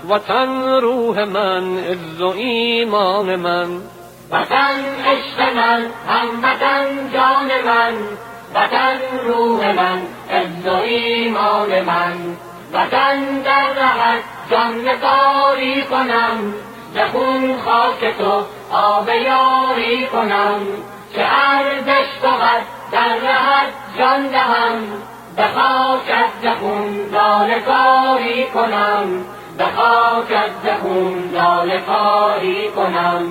وطن روح من عز و ایمان من. وطن عشق من هموطن جان من وطن روح من عز و ایمان من وطن در رهت جان نثاری کنم ز خون خاک تو آب یاری کنم چه ارزش بود در رهت جان دهم به خاکت ز خون لاله کاری کنم به خاکت ز خون لاله کاری کنم.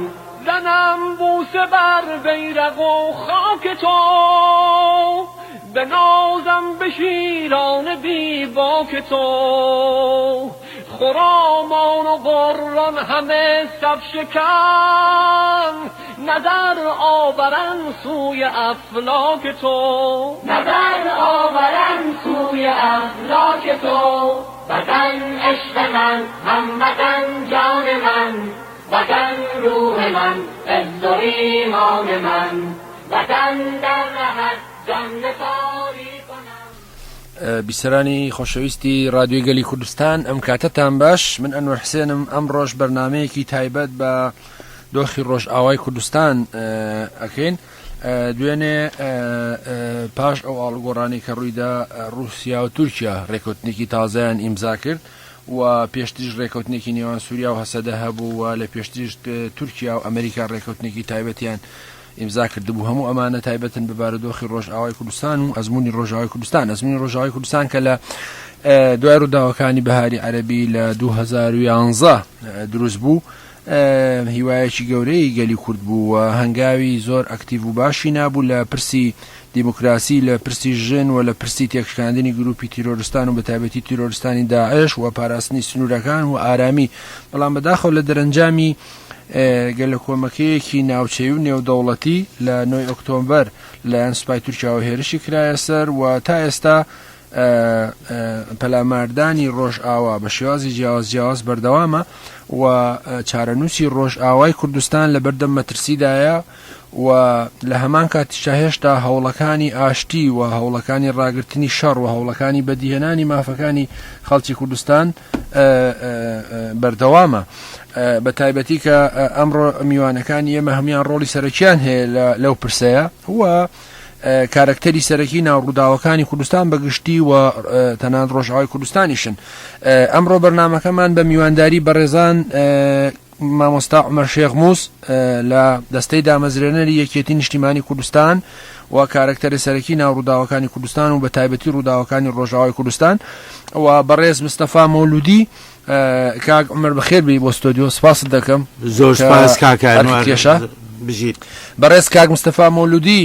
زنم بوسه بر بیرق و خاک تو بنازم به شیران بی باک تو خرامان و غران همه صف شکن نظر آورن سوی افلاک تو. نظر آورن سوی افلاک تو. وطن عشق من هموطن جان من وطن روح من عز و ایمان من وطن در رهت جان نثاری کنم. بیسەرانی خۆشەویستی ڕادیۆی گەلی کوردستان ئەم کاتەتان باش من ئەنوەر حسێنم ئەمڕۆش بەرنمەیەکی تایبەت بە دۆخی ڕۆژئاوای کوردستان ئەکەین دوێنێ پاش ئەو ئاڵوگۆڕانەی کە ڕوویدا ڕووسیا و تورکیا ڕێکەوتنێکی تازەیان ئیمزا کرد و پێشتریش ڕێکەوتنێکی نێوان سووریا و هەسەدە هەبوو و لە پێشتریش تورکیا و ئەمریکا ڕێکەوتنێکی تایبەتیان ئیمزا کردبوو هەموو ئەمانە تایبەتن بە بارودۆخی ڕۆژئاوای کوردستان و ئەزمموی ڕۆژاوای کوردستان ئەزمموی ڕۆژاوای کوردستان کە لە دوای ڕووداوەکانی بەهاری عەربی لە 2011 دروست بوو هیوایەکی گەورەی گەلی کورد بوو و هەنگاوی زۆر ئەکتیڤ و باشی نابوو لە پرسی دیموکراسی، لە پرسی ژن و لە پرسی تێکشکاندنی گروپی تیرۆرستان و بەتایبەتی تیرۆرستانی داعش و پاراستنی سنوورەکان و ئارامی، بەڵام بەداخەوە لە دەرەنجامی گەلەکۆمەکەیەکی ناوچەیی و نێودەوڵەتی لە نۆی ئۆکتۆبەر لەلایەن سوپای تورکیاوە هێرشی کرایە سەر و تا ئێستا پەلاماردانی ڕۆژئاوا بە شێوازی جیاواز جیاواز بەردەوامە و چارەنووسی ڕۆژئاوای کوردستان لە بەردەم مەترسیدایە و لە هەمان کاتیشا هێشتا هەوڵەکانی ئاشتی و هەوڵەکانی ڕاگرتنی شەڕ و هەوڵەکانی بەدیهێنانی مافەکانی خەڵکی کوردستان بەردەوامە بە تایبەتی کە ئەمڕۆ میوانەکانی ئێمە هەموان ڕۆڵی سەرەکیان هەیە لەو پرسەیە و کارەکتەری سەرەکی ناو ڕووداوەکانی کوردستان بە گشتی و تەنانەت ڕۆژئاوای کوردستانیشن. ئەمڕۆ بەرنامەکەمان بە میوانداری بەڕێزان مامۆستا عومەر شێخ موس لە دەستەی دامەزرێنەری یەکێتی نیشتیمانی کوردستان و کارەکتەرە سەرەکی ناو ڕووداوەکانی کوردستان و بە تایبەتی ڕووداوەکانی ڕۆژئاوای کوردستان و بەڕێز مستەفا مەولودی کاک عومەر بەخێر بێی بۆ ستۆدیۆ سپاست دەکەم زۆر سپاس کاک ئەنوەر کێشە بژیت. بەڕێز کاک مستەفا مەولودی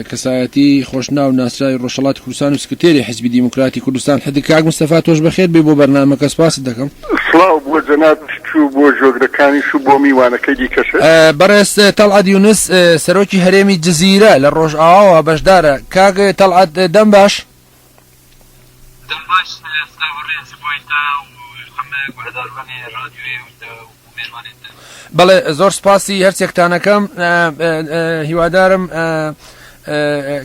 کەسایەتی خۆشناو ناسراوی ڕۆژهەڵاتی کوردستان و سکرتێری حیزبی دیموکراتی کوردستان حدک کاک مستەفا تۆش بەخێر بێی بۆ بەرنامەکە سپاست دەکەم. سڵاو بۆ جەنابت و بۆ جۆگرەکانیش و بۆ میوانەکەی دیکەشت. بەڕێز تەڵعەت یونس سەرۆکی هەرێمی جزیرە لە ڕۆژئاواوە بەشدارە کاک تەڵعەت دەم باش. دەم باش سلاو و رێز بۆی تە و حەمە گوهدارڤانێ رادیۆێ و تە و مێرڤانێ تە. بەڵێ زۆر سپاسی هەرسێکتان ئەکەم هیوادارم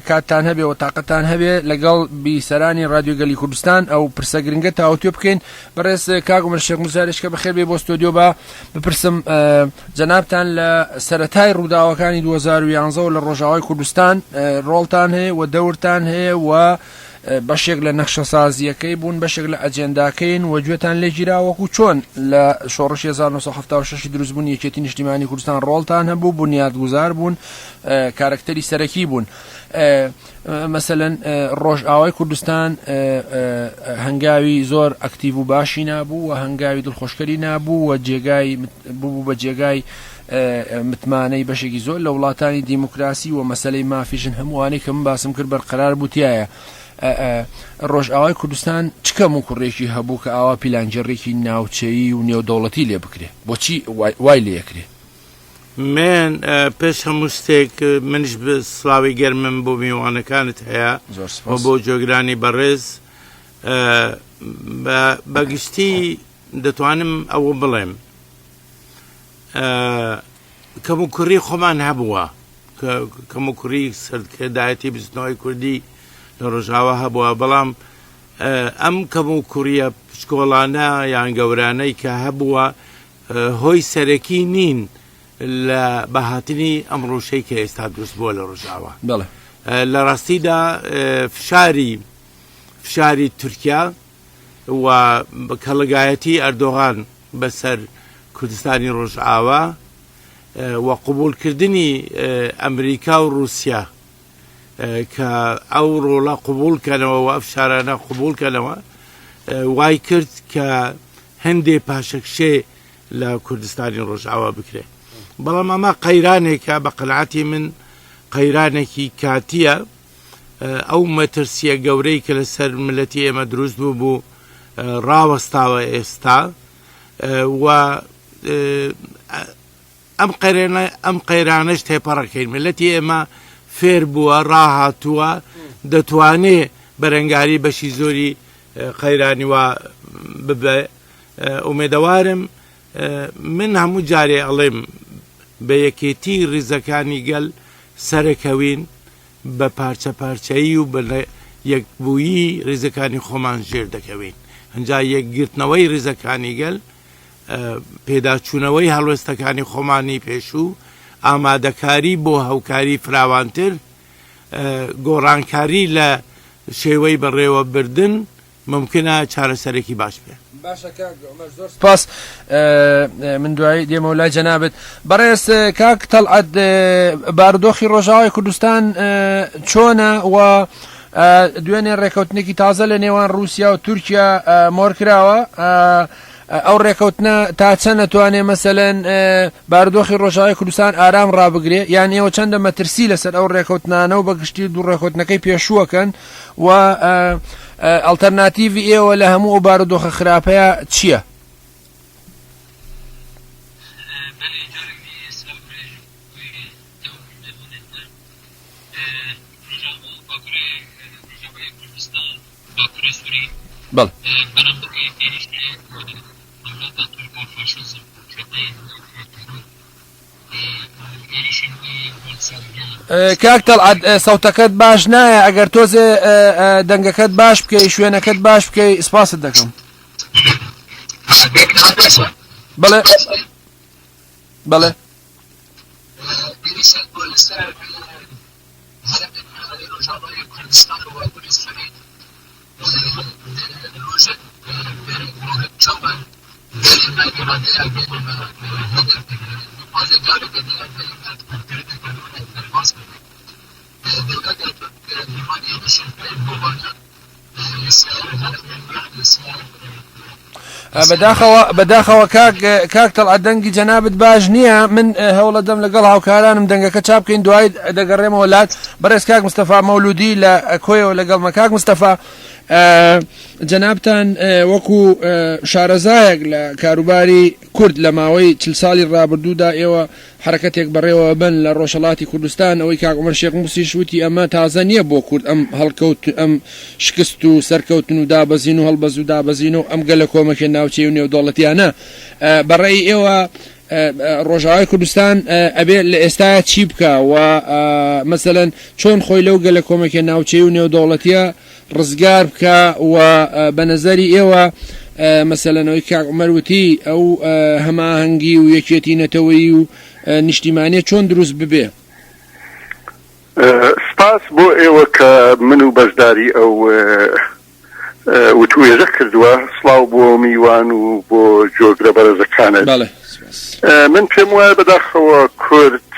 کاتتان هەبێ و تاقەتان هەبێ لەگەڵ بیسەرانی رادیۆ گەلی کوردستان ئەو پرسە گرنگە تاوتوێ بکەین بەڕێز کاک عومەر شێخ موساریش کە بەخێر بێ بۆ ستۆدیۆ با بپرسم جەنابتان لە سەرەتای ڕووداوەکانی 2011 و لە ڕۆژاوای کوردستان ڕۆڵتان هەیە و دەورتان هەیە و بەشێک لە نەخشەسازییەکەی بوون بەشێک لە ئەجێنداکەین و گوێتان لێگیرا وەکو چۆن لە شۆڕشی 1970 دروستبوونی یەکێتی نیشتیمانی کوردستان ڕۆڵتان هەبوو بنیادگوزار بوون کارەکتەری سەرەکی بوون مەسەلەن ڕۆژئاوای کوردستان هەنگاوی زۆر ئەکتیڤ و باشی نابوو و هەنگاوی دڵخۆشکەری نابوو و جێگای ببوو بە جێگای متمانەی بەشێکی زۆر لە وڵاتانی دیموکراسی و مەسلەی مافی ژن هەمووانەی کە من باسم کرد بەرقەرار بوو تایە ڕۆژئاوای کوردستان چ کەم و کوڕێکی هەبوو کە ئاوا پیلانگێڕێکی ناوچەیی و نێودەوڵەتی لێ بکرێ بۆچی وای لێکرێ؟ من پێش هەموو شتێک منیش سڵاوی گەرمم بۆ میوانەکانت هەیە و بۆ جۆگرانی بەڕێز بەگشتی دەتوانم ئەوە بڵێم کەموکوڕی خۆمان هەبووە کەموکوڕی سەرکردایەتی بزنەوەی کوردی لە ڕۆژاوا هەبووە بەڵام ئەم کەم و کوڕیە پچکۆڵانە یان گەورانەی کە هەبووە هۆی سەرەکی نین لە بەهاتنی ئەم ڕوشەی کە ئێستا دروست بووە لە ڕۆژاوا. لە ڕاستیدا فشاری فشاری تورکیا و کەڵگایەتی ئەردۆغان بەسەر کوردستانی ڕۆژئاوا و قبوڵکردنی ئەمریکا و ڕووسیا کە ئەو ڕۆڵە قبوڵ کەنەوە و ئەو فشارانە قبوڵ کەنەوە وای کرد کە هەندێ پاشەکشێ لە کوردستانی ڕۆژئاوا بکرێ بەڵام ئەمە قەیرانێکە بە قەناعەتی من قەیرانێکی کاتیە ئەو مەترسیە گەورەی کە لەسەر ملەتی ئێمە دروست بوو بوو ڕاوەستاوە ئێستا و ئەم قەرێنە ئەم قەیرانەش تێپەڕەکەین ملەتی ئێمە فێر بووە ڕاهاتووە دەتوانێ بەرەنگاری بەشی زۆری قەیرانی وا ببێ ئومێدەوارم من هەموو جارێ ئەڵێم بە یەکێتی ڕیزەکانی گەل سەرەکەوین بە پارچە پارچەیی و بە یەکبوویی ڕیزەکانی خۆمان ژێر دەکەوین ئەنجا یەکگرتنەوەی ڕیزەکانی گەل پێداچوونەوەی هەڵوێستەکانی خۆمانی پێشوو ئامادەکاری بۆ هەوکاری فراوانتر گۆڕانکاری لە شێوەی بەڕێوەبردن مومکنە چارەسەرێکی باش بێ. باشە کاک عومەر زۆر سپاس من دوایی دێمەوە لای جەنابت بەڕێز کاک تەڵعەت بارودۆخی ڕۆژاوای کوردستان چۆنە و دوێنێ ڕێکەوتنێکی تازە لە نێوان رووسیا و تورکیا مۆرکراوە ئەو ڕێکەوتنە تا چەند ئەتوانێ مەسەلەن بارودۆخی ڕۆژاوای کوردستان ئارام ڕابگرێ یان ئێوە چەندە مەترسی لەسەر ئەو ڕێکەوتنانە و بەگشتی دوو ڕێکەوتنەکەی پێشووەکەن و ئەڵتەرناتیڤی ئێوە لە هەموو ئەو بارودۆخە خراپەیە چییە؟ بەڵێ. کاک تەڵعەت سەوتەکەت باش نایە ئەگەر تۆزێ دەنگەکەت باش بکەی شوێنەکەت باش بکەی سپاست دەکەم. بەڵێ بەڵێ. بەداخەوە بەداخەوە کاک کاک تەڵعەت دەنگی جەنابت باش نییە من هەوڵەدەم لەگەڵ هاوکارانم دەنگەکە چاپ بکەین دوای دەگەڕێمەوە لات بەڕێز کاک مستەفا مەولودی لە کۆیەوە لەگەڵمە کاک مستەفا جەنابتان وەکو شارەزایەک لە کاروباری کورد لە ماوەی چل ساڵی ڕابردوودا ئێوە حەرەکەتێک بەڕێوە بەن لە ڕۆژهەڵاتی کوردستان، ئەوەی کاک عومەر شێخ موسیش وتی ئەمە تازە نییە بۆ کورد ئەم هەڵکەوت ئەم شکست و سەرکەوتن و دابەزین و هەڵبەز و دابەزین و ئەم گەلە کۆمەکێ ناوچەیی و نێودەوڵەتیانە بە ڕەئی ئێوە ڕۆژاوای کوردستان ئەبێ لە ئێستایا چی بکا و مەسەلەن چۆن خۆی لەو گەلە کۆمەکێ ناوچەیی و نێودەوڵەتیە ڕزگار بکا و بە نەزەری ئێوە مەسەلەن ئەوەی کاک عومەر وتی ئەو هەماهەنگی و یەکێتی نەتەوەیی و نیشتیمانیە چۆن دروست ببێ؟ سپاس بۆ ئێوە کە من و بەشداری ئەو وتووێژە کردووە. سڵاو بۆ میوان و بۆ جۆگرە بەڕێزەکانت. بەڵێ سپاس. من پێم وایە بەداخەوە کورد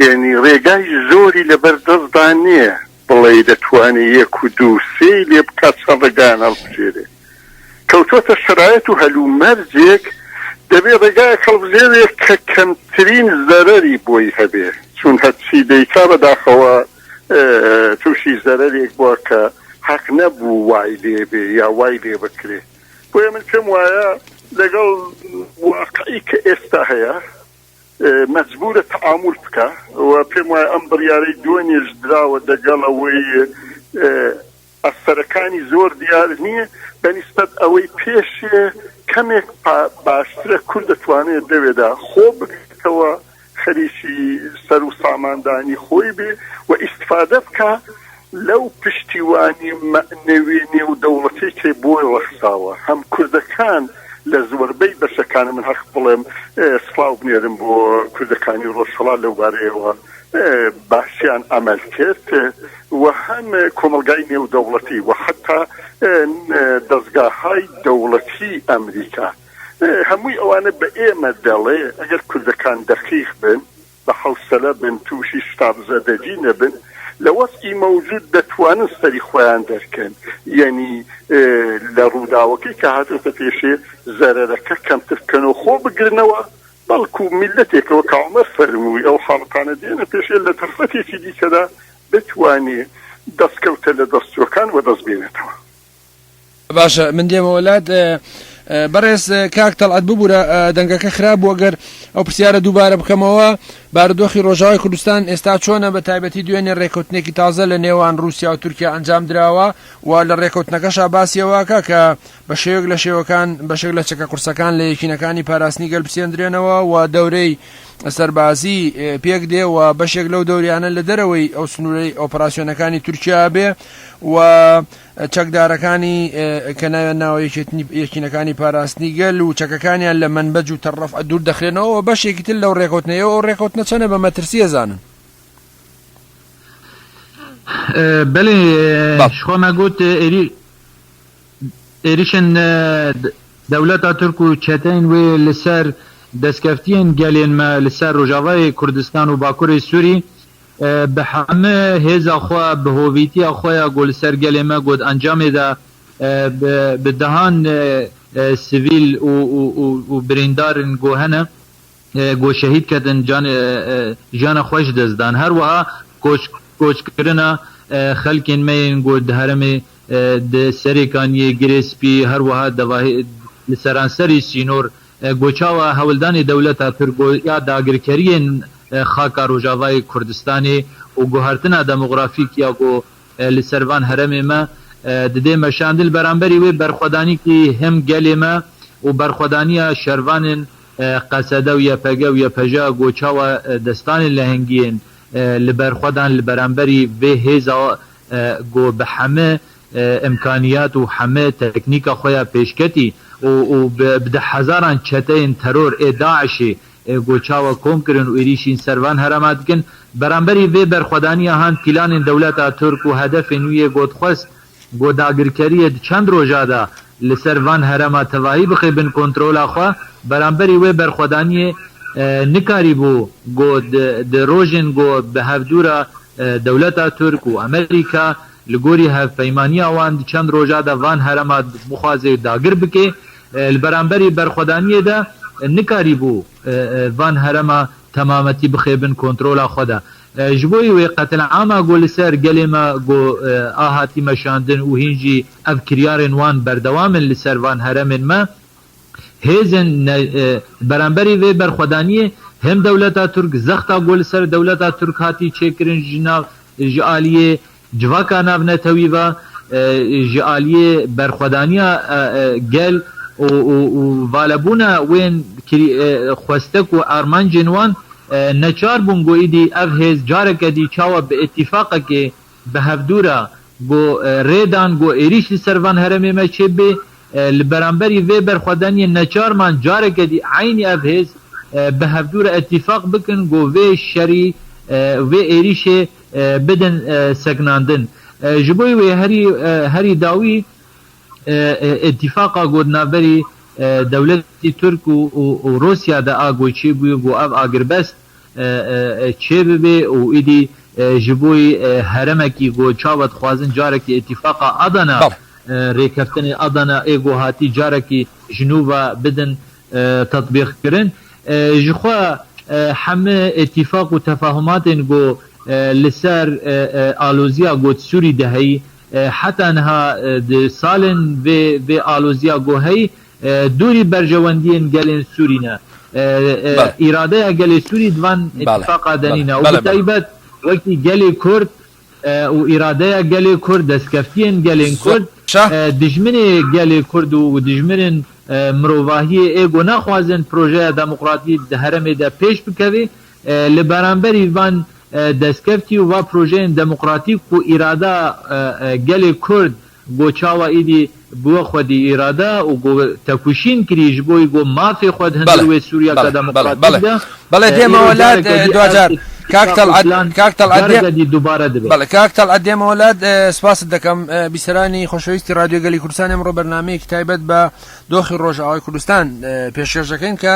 یەعنی ڕێگای زۆری لەبەر دەستدا نییە بڵێی دەتوانێ یەک و دوو و سێی لێ بکات چەند ڕێگایان هەڵبژێرێ. کەوتۆتە شەرایەت و هەلومەرجێک دەبێ ڕێگایەک هەڵبژێرێ کە کەمترین زەرەری بۆی هەبێ، چون هەرچی دەیکا بەداخەوە تووشی زەرەرێک بووە کە حەق نەبوو وای لێ بێ یا وای لێ بکرێ. بۆیە من پێم وایە لەگەڵ واقعی کە ئێستا هەیە، مەجبورە تەعامول بکا و پێم وایە ئەم بڕیارەی دوێنێش دراوە دەگەڵ ئەوەی ئەفسەرەکانی زۆر دیار نییە بە نیسبەت ئەوەی پێشێ کەمێک باشترە کورد دەتوانێت لەوێدا خۆ بکاتەوە خەریکی سەر و ساماندانی خۆی بێ و ئیستفادە بکا لەو پشتیوانی مەعنەوی نێودەوڵەتی. دەرفەتەی کەی بۆی ڕەخساوە هەم کوردەکان لە زۆربەی بەشەکان من هەق بڵێم سڵاو بنێرم بۆ کوردەکانی ڕۆژهەڵات لەو بارەیەوە باشیان عەمەل کرد و هەم کۆمەڵگای نێودەوڵەتی و حەتا دەزگاهای دەوڵەتی ئەمریکا هەمووی ئەوانە بە ئێمە دەڵێ ئەگەر کوردەکان دەقیق بن بە حەوسەلە بن تووشی شتاب زەدەگی نەبن لە وەزعی مەوجود دەتوانن سەری خۆیان دەرکەن یەنی لە ڕووداوەکەی کە هاتۆتە پێشێ زەرەرەکە کەمتر بکەن و خۆ بگرنەوە بەڵکو میللەتێکەوە کە عومەر فەرمووی ئەو حاڵەتانە دێنە پێشێ لە دەرفەتێکی دیکەدا بتوانێ دەستکەوتە لە دەستچووەکان وەدەست بێنێتەوە. باشە من دێمەوە لات بەڕێز کاک تەڵعەت ببورە دەنگەکە خراپ بوو گەر ئەو پرسیارە دووبارە بکەمەوە بارودۆخی ڕۆژاوای کوردستان ئێستا چۆنە بە تایبەتی دوێنێ ڕێکەوتنێکی تازە لە نێوان رووسیا و تورکیا ئەنجام دراوە و لە ڕێکەوتنەکەشا باسیەوەکە کە بە شێوەیەک لە شێوەکان بەشێک لە چەکە قورسەکان لە یەکینەکانی پاراستنی گەل بسێندرێنەوە و دەورەی سەربازی پێک دێ و بەشێک لەو دەوریانە لە دەرەوەی ئەو سنوورەی ئۆپەراسیۆنەکانی تورکیا بێ و چەکدارەکانی کە ناویان ناوە یەکینەکانی پاراستنی گەل و چەکەکانیان لە مەنبەج و تەڕەف دوور دەخرێنەوە و بەشێکی تر لەو ڕێکەوتنەیە ئەو ڕێکەوتنە چەنە بە مەترسی ئەزانن؟ بەلێ ji me got êrîşên dewleta Tirk û çeteyên wê li ser destkeftiyên gelên me li ser Rojavayê Kurdistan û Bakurê Sûrî Bi heme hêza xwe, bi hovîtiya xwe ya ku li ser gelê me got encamê de bi dehan sivîl û birîndarên ku hene ku şehîd ketin canê jiyana xwe ji dest dan. Her wiha koçkirina xelkên me yên ku di heremê di Serê Kaniyê, Girê Spî her wiha li seranserî sînor Got çawa hewldanê dewleta Tirk got ya dagirkeriyên xaka Rojavayê Kurdistanê û guhertina demografîk ya ku li ser van heremê me didê meşandin li beramberî wê berxwedanîkî him gelê me û berxwedaniya şervanên Qesede û YPG û YPJ got çawa destanên lehengiyên li berxwedan li beramberî vê hêza got bi heme îmkaniyat û heme teknîka xwe ya pêşketî û û bi dehhezaran çeteyên teror ê DAIŞ'ê ku çawa kom kirin û êrîşîn ser van herema dikin, beramberî vê berxwedaniya han pîlanên dewleta Tirk û hedefên wî yê ku dixwest ku dagirkeriyê di çend roja de li ser van herema tevahî bixê bin kontrola xwe, beramberî wê berxwedaniyê nikarîbû ku di rojên ku bi hevdûra dewleta Tirk û Amerîka Li gorî hevpeymaniya wan di çend roja de van herema bixwaze dagir bike, li beramberî berxwedaniyê de nikarîbû van herema temametî bixê bin kontrola xwe de. Ji bo wê qetil'ama ku li ser gelê me ku a hatî meşandin û hîn jî ev kiryarên wan berdewam in li ser van heremên me, hêzên beramberî vê berxwedaniyê him dewleta Tirk zexta ku li ser dewleta Tirk hatî çêkirin ji nav ji aliyê Civaka navnetewî ve ji aliyê berxwedaniya gel û valebûna wên xwestek û armancên wan neçar bûn ku êdî ev hêz careke dî çawa bi îtîfaqekê bi hevdû re ku rê dan ku êrîş li ser van herêmê me çêbibê li beramberî vê berxwedaniyê neçar man careke dî eynî ev hêz bi hevdû re îtîfaq bikin ku vê şerî vê êrîşê bidin sekinandin. Ji bo wê herî herî dawî îtîfaqa ku di navberî dewletî Tirk û Rûsya de a ku çêbûye ku ev agirbest çêbibe û êdî ji bo heremekî ku çawa dixwazin carekî îtîfaqa Adana rêkeftinê Adana ê ku hatî carekî ji nû ve bidin tetbîqkirin. Ji xwe heme îtîfaq û tefahumatên ku li ser aloziya ku di Sûrî de heyî heta niha di salên vê vê aloziya ku heyî dûrî berjewendiyên gelên Sûrî ne. Îradeya gelê Sûrî di van îtîfaqa de nîne û bi taybet wekî gelê Kurd û îradeya gelê Kurd, destkeftiyên gelên Kurd, dijminê gelê Kurd û dijminên mirovahiyê ê ku naxwazin projeya demokratî di herêmê de pêş bikeve, li beramberî van destkeftî û va projeyên demokratîk ku îrada gelê Kurd. گۆ چاوا ئیدی بووە خودی ئیرادە و گۆ تەکوشین کری ژ بۆی گۆ مافێ خوەد هندر بەڵێ وێ سووریا بەڵێ کە بەڵێ دەموکراتیک بەڵێ دە بەڵێ ئیرۆ دێمەوە لات جارەکە دی ئەڤ دواجار کاک ئیتفاق و تەڵعەت پلان کاک تەڵعەت دێ جارەکە دی دووبارە دبێ. بەڵێ کاک تەڵعەت دێمەوە لات سپاست دەکەم بیسەرانی خۆشەویستی ڕادیۆ گەلی کوردستان ئەمڕۆ بەرنامەیەکی تایبەت بە دۆخی ڕۆژئاوای کوردستان پێشکەش دەکەین کە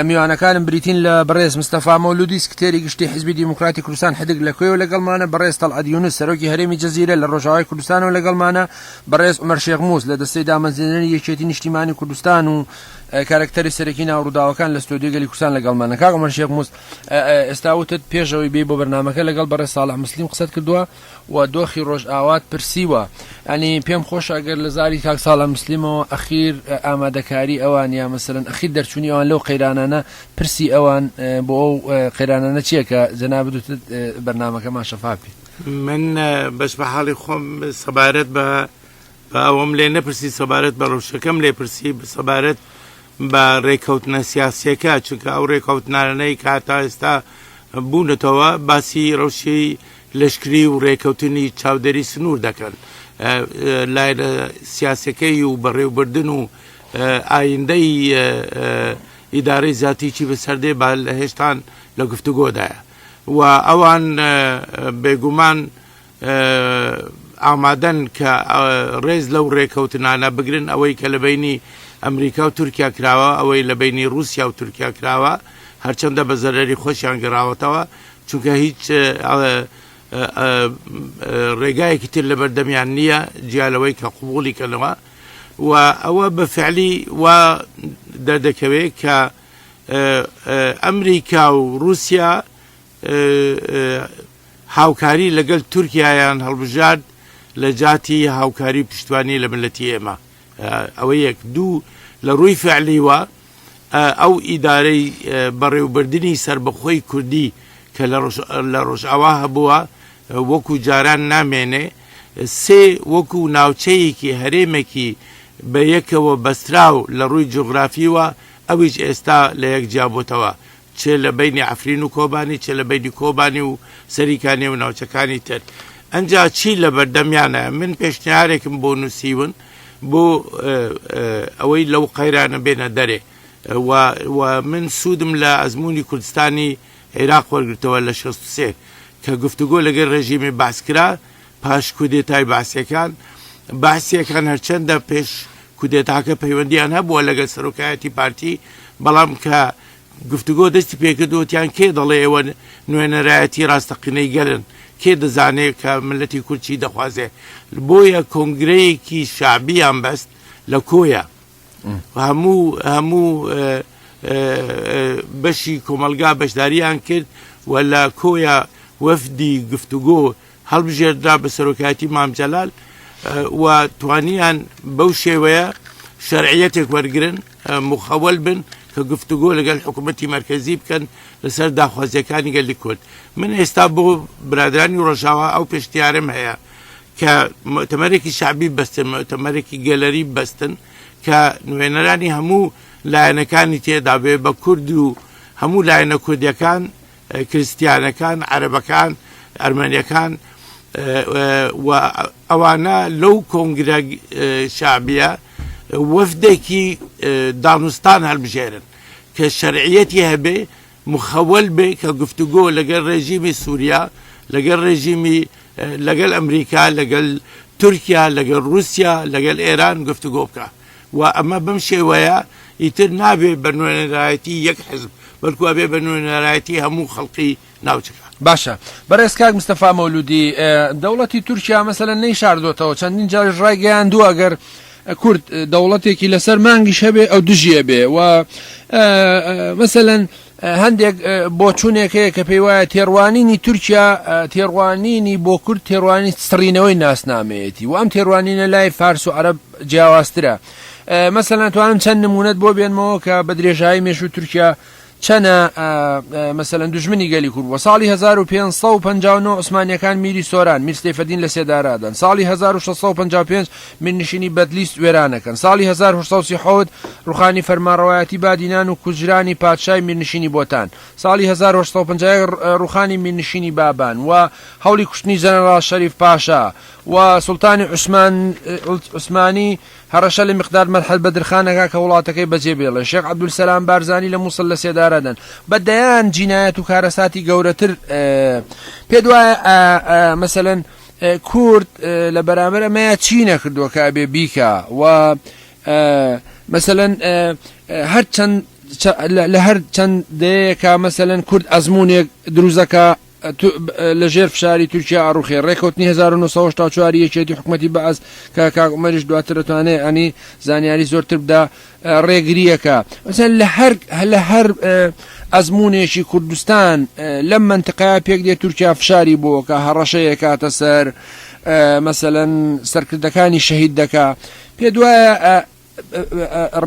میوانەکانم بریتین لە بەڕێز مستەفا مەولودی سکتێری گشتی حیزبی دیموکراتی کوردستان حدک لە کوێوە لەگەڵمانە، بەڕێز تەڵعەت یونس سەرۆکی هەرێمی جەزیرە لە ڕۆژئاوای کوردستانەوە لەگەڵمانە، بەڕێز عومەر شێخ موس لە دەستەی دامەزرێنەری یەکێتی نیشتیمانی کوردستان و کارەکتەری سەرەکی ناو ڕووداوەکان لە ستۆدیۆی گەلی کوردستان لەگەڵمانە. کاک عومەر شێخ موس ئێستا وتت پێش ئەوەی بێی بۆ بەرنامەکە لەگەڵ بەڕێز ساڵح موسلیم قسەت کردووە و دۆخی ڕۆژئاوات پرسیوە یانی پێم خۆشە ئەگەر لە زاری کاک ساڵح موسلیمەوە ئەخیر ئامادەکاری ئەوان یا مەسەلەن ئەخیر دەرچوونی ئەوان لەو قەیرانانە پرسی ئەوان بۆ ئەو قەیرانانە چییە کە جەنابت وتت بەرنامەکەمان شەفاف بێت. من بەش بە حاڵی خۆم سەبارەت بە بە ئەوەم لێ نەپرسی سەبارەت بە ڕەوشەکەم لێ پرسی سەبارەت بە ڕێکەوتنە سیاسیەکە چونکە ئەو ڕێکەوتنانەی کە تا ئێستا بوونەتەوە باسی ڕەوشی لەشکری و ڕێکەوتنی چاودێری سنوور دەکەن لایەنە سیاسەکەی و بەڕێوبردن و ئایندەی ئیدارەی زیاتیی بەسەردێ با لە هێشتان لە گفتوگۆدایە و ئەوان بێگومان ئامادەن کە ڕێز لەو ڕێکەوتنانە بگرن ئەوەی کە لە بینی ئەمریکا و تورکیا کراوە ئەوەی لە بینی رووسیا و تورکیا کراوە هەرچەندە بە زەرەری خۆشیان گەڕاوەتەوە چونکە هیچ ڕێگایەکی تر لەبەردەمیان نییە جیا لەوەی کە قوبوڵی کەنەوە و ئەوە بە فعلی وا دەردەکەوێت کە ئەمریکا و رووسیا هاوکاری لەگەل تورکیایان هەڵبژارد لە جاتی هاوکاری و پشتوانی لە ملەتی ئێمە ئەوە یەک دوو لە ڕووی فعلیوە ئەو ئیدارەی بەڕێوبردنی سربەخۆی کوردی کە لە ڕۆژئاوا هەبووە وەکو جاران نامێنێ سێ وەکو ناوچەیەکی هەرێمێکی بە یەکەوە بەستراو لە ڕووی جوگرافیوە ئەویش ئێستا لە یەک جیابۆتەوە چ لە بەینی عەفرین و کۆبانی، چ لە بەینی کۆبانی و سەریکانیێ و ناوچەکانی تر. ئەنجا چی لە بەردەمیانە؟ من پێشنیارێکم بۆ نووسیون بۆ ئەوەی لەو قەیرانە بێنە دەرێ و و من سوودم لە ئەزموونی کوردستانی عیراق وەرگرتەوە لە 63 کە گفتوگۆ لەگەل ڕێژیمی بەعس کرا پاش کودێتای بەعسیەکان بەعسیەکان هەرچەندە پێش کودێتاکە پەیوەندیان هەبووە لەگەل سەرۆکایەتی پارتی بەڵام کە گفتوگۆ دەستی پێکرد وتیان کێ دەڵێ ئێوە نوێنەرایەتی ڕاستەقینەی گەلن کێ دەزانێ کە ملەتی کورد چی دەخوازێ بۆیە کۆنگرەیەکی شەعبیان بەست لە کۆیە هەموو هەموو بەشی کۆمەلگا بەشداریان کرد و لە کۆیە وەفدی گفتوگۆ هەڵبژێردرا بە سەرۆکایەتی مام جەلال و توانیان بەو شێوەیە شەرعیەتێک وەرگن مخەوەل بن کە گفتوگۆ لەگەل حکوومەتی مرکزی بکەن لەسەر داخوازیەکانی گەلی کورد من ئێستا بۆ برادرانی ڕۆژاوا ئەو پێشتیارم هەیە کە مؤتەمەرێکی شعبی بەستن مؤتەمەرێکی گەلەری بەستن کە نوێنەرانی هەموو لایەنەکانی تێدا بێ بە کورد و هەموو لایەنە کوردیەکان کریستیانەکان، عەرەبەکان، ئەرمەنیەکان و ئەوانە لەو کۆنگرە شەعبیە وەفدێکی دانوستان هەلبژێرن کە شەرعیەتی هەبێ مخەوەل بێ کە گفتوگۆ لەگەل ڕێژیمی سووریا لەگەل ڕێژیمی لەگەل ئەمریکا لەگەل تورکیا لەگەل رووسیا لەگەل ئێران گفتوگۆ بکە و ئەمە بەم شێوەیە ئیتر نابێ بە نوێنەرایەتی یەک حزب بەلکو ئەبێ بە نوێنەرایەتی هەموو خەڵقی ناوچەکە. باشە بەڕێز کاک مستەفا مەولودی دەوڵەتی تورکیا مەسەلەن نەیشاردۆتەوە چەندین جاریش ڕایگەیاندووە ئەگەر کورد دەوڵەتێکی لەسەر مانگیش هەبێ ئەو دژی ئەبێ و مەسەلەن هەندێک بۆچوونێک هەیە کە پێی وایە تێڕوانینی تورکیا تێڕوانینی بۆ کورد تێڕوانی سڕینەوەی ناسنامەیەتی و ئەم تێڕوانینە لای فارس و عەرەب جیاوازترە مەسەلەن توانم چەند نمونەت بۆ بێنمەوە کە بە درێژایی مێژوو تورکیا چەنە مەسەلەن دوژمنی گەلی کورد بووە. ساڵی 1559 عوسمانیەکان میری سۆران، میر سەیفەدین لە سێدارە ئەدەن. ساڵی 1655 میرنشینی بەدلیس وێرانەکەن. ساڵی 1837 ڕوخانی فەرمانڕەوایەتی بادینان و کوژرانی پادشای میرنشینی بۆتان. ساڵی 1851 ڕوخانی میرنشینی بابان و هەوڵی کوشتنی ژەنەراڵ شەریف پاشا و سوڵتانی عوسمان عوسمانی هەڕەشە لە میقداد مەدحەت بەدرخان ئەکا کە وڵاتەکەی بەجێ بێڵێ، شێخ عەبدولسەلام بارزانی لە موسڵ لە سێدارە دەن. بە دەیان جینایەت و کارەساتی گەورەتر پێت وایە مەسەلەن کورد لە بەرامبەر ئەمەیا چی نەکردووە کە ئەبێ بیکا و مەسەلەن هەر چەند لە هەر چەند دەیەکە مەسەلەن کورد ئەزمونێک دروزەکە لە ژێر فشاری تورکیا ئەڕوخێ. ڕێکەوتنی 1984 ی یەکێتی حکومەتی بەعس کە کاک عومەریش دواتر ئەتوانێ ئەنی زانیاری زۆرتر بدا ڕێگریەکە. مەسەلەن لە هەر لە هەر ئەزموونێکی کوردستان لەم مەنتقەیە پێک دێ تورکیا فشاری بۆ کە هەڕەشەیە کاتە سەر مەسەلەن سەرکردەکانی شەهید دەکا. پێت وایە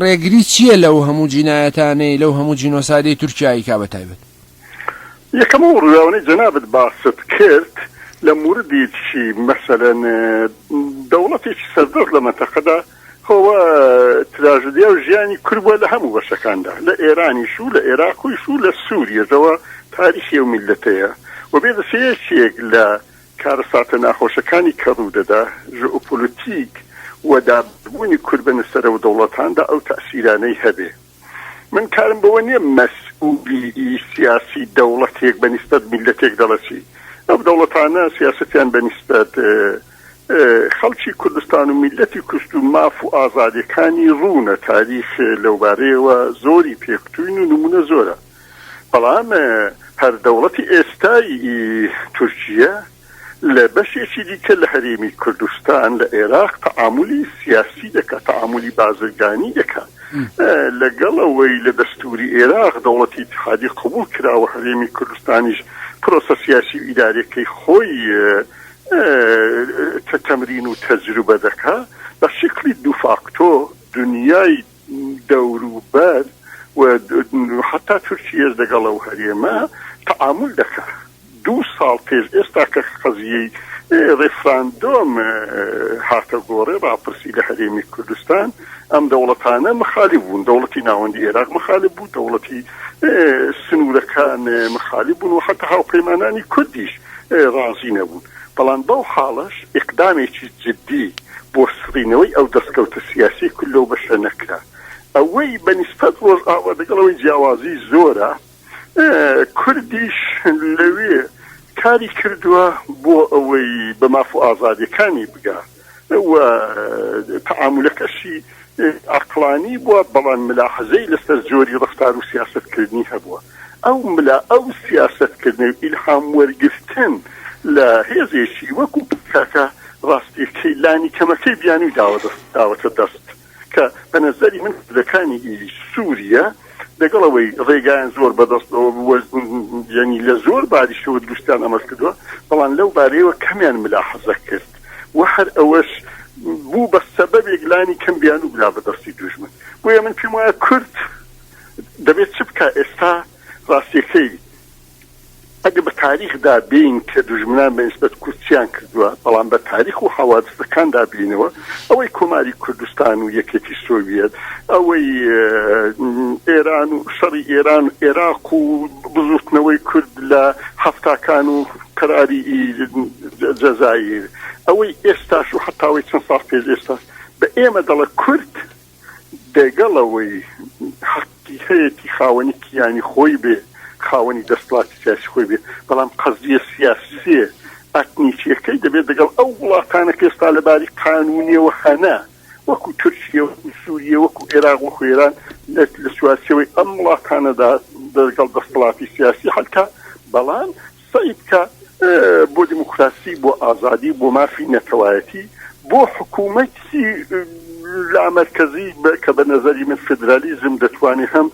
ڕێگری چییە لەو هەموو جینایەتانەی لەو هەموو جینۆسایدەی تورکیا ئەیکا بە تایبەت؟ یەکەم ئەو ڕووداوانەی جەنابت باست کرد لە موردێکی مەسەلەن دەوڵەتێکی سەردەست لە مەنتەقەدا هۆوە تراژدیا و ژیانی کورد بووە لە هەموو بەشەکاندا لە ئێرانیش و لە ئێراقیش و لە سووریەشەوە تاریخی ئەو میللەتەیە و بێ دەسێ یەکێک لە کارەساتە ناخۆشەکانی کە ڕوودەدا، ژئۆپۆلۆتیک و دابەشبوونی کورد بە نەسەرەو دەوڵەتاندا ئەو تەئسیرانەی هەبێ. من کارم بەوە نیە مەسئولیی سیاسی دەوڵەتێک بە نیسبەت میللەتێک دەڵێ چی. ئەو دەوڵەتانە سیاسەتیان بە نیسبەت خەڵکی کوردستان و میللەتی کورد و ماف و ئازادیەکانی ڕوونە. تاریخ لەوبارەیەوە زۆری پێکوتوین و نموونە زۆرە. بەڵام هەر دەوڵەتی ئێستای تورکیە لە بەشێکی دیکە لە هەرێمی کوردستان لە ئێراق تەعامولی سیاسی دەکات، تەعامولی بازرگانی دەکات. لەگەڵ ئەوەی لە دەستووری ئێراق دەوڵەتی ئیتیحادی قبوڵ کراوە، هەرێمی کوردستانیش پرۆسە سیاسی و ئیداریەکەی خۆی تەمرین و تەجروبە دەکات، بە شکلی دوفاکتۆ دنیای دەوروبەر و حەتا تورکیەش دەگەڵ ئەو هەرێمە تەعامول دەکا. دوو ساڵ پێش ئێستا کە قەزیەی ڕێفراندۆم هاتە گۆڕێ، ڕاپرسی لە هەرێمی کوردستان، ئەم دەوڵەتانە مخالف بوون، دەوڵەتی ناوەندی ئێراق مخالف بوو، دەوڵەتی سنوورەکان مخالف بوون و حەتا هاوپەیمانانی کوردیش ڕازی نەبوون. بەڵام بەو حاڵەش ئیقدامێکی جدی بۆ سڕینەوەی ئەو دەستکەوتە سیاسیەی کورد لەو بەشە نەکرا. ئەوەی بە نیسبەت ڕۆژئاوا دەگەڵ ئەوەی جیاوازی زۆرە، کوردیش لەوێ کاری کردووە بۆ ئەوەی بە ماف و ئازادیەکانی بگا و تەعامولەکەشی عەقڵانی بووە، بەڵام ملاحەزەی لەسەر جۆری ڕەفتار و سیاسەتکردنی هەبووە. ئەو ملا ئەو سیاسەتکردنەی و ئیلهام وەرگرتن لە هێزێکی وەکو پککە ڕاستیەکەی لانی کەمەکەی بیانوی داوەتە دەست کە بە نەزەری من کوردەکانی سوریە دەگەڵ ئەوەی ڕێگایان زۆر بەدەستەوە بووە یعنی لە زۆر باریشەوە دروستیان ئەمەش کردووە بەڵام لەو بارەیەوە کەمیان ملاحەزە کرد و هەر ئەوەش بوو بە سەبەبێک لانی کەم بیانوو برا بەدەستی دوژمن بۆیە من پێم وایە کورد دەبێت چ بکا ئێستا ڕاستیەکەی ئەگە بە تاریخدا بێین کە دوژمنان بە نیسبەت کورد چیان کردووە بەڵام بە تاریخ و حەوادسەکاندا بینەوە ئەوەی کۆماری کوردستان و یەکێتی سۆڤیەت ئەوەی ئێران و شەڕی ئێران و عێراق و بزوتنەوەی کورد لە هەفتاکان و قەراری جەزایر ئەوەی ئێستاش و حتاوەی چەند ساڵ پێش ئێستاش بە ئێمە دەڵێ کورد دەگەڵ ئەوەی حەقی هەیەتی خاوەنی کیانی خۆی بێ، خاوەنی دەستڵاتی سیاسی خۆی بێ، بەڵام قەزیە سیاسیە ئەتنیکیەکەی دەبێ دەگەڵ ئەو وڵاتانە کە ئێستا لە باری قانوونیەوە هەنە وەکوو تورکیە، وەکوو سووریە، وەکوو ئێراق، وەکوو ئێران لە لە چوارچێوەی ئەم وڵاتانەدا دەگەڵ دەستڵاتی سیاسی حەل کا، بەڵام سەعی بکا بۆ دیموکراسی، بۆ ئازادی، بۆ مافی نەتەوایەتی، بۆ حکوومەتی لامەرکەزی کە بە نەزەری من فیدرالیزم دەتوانێ هەم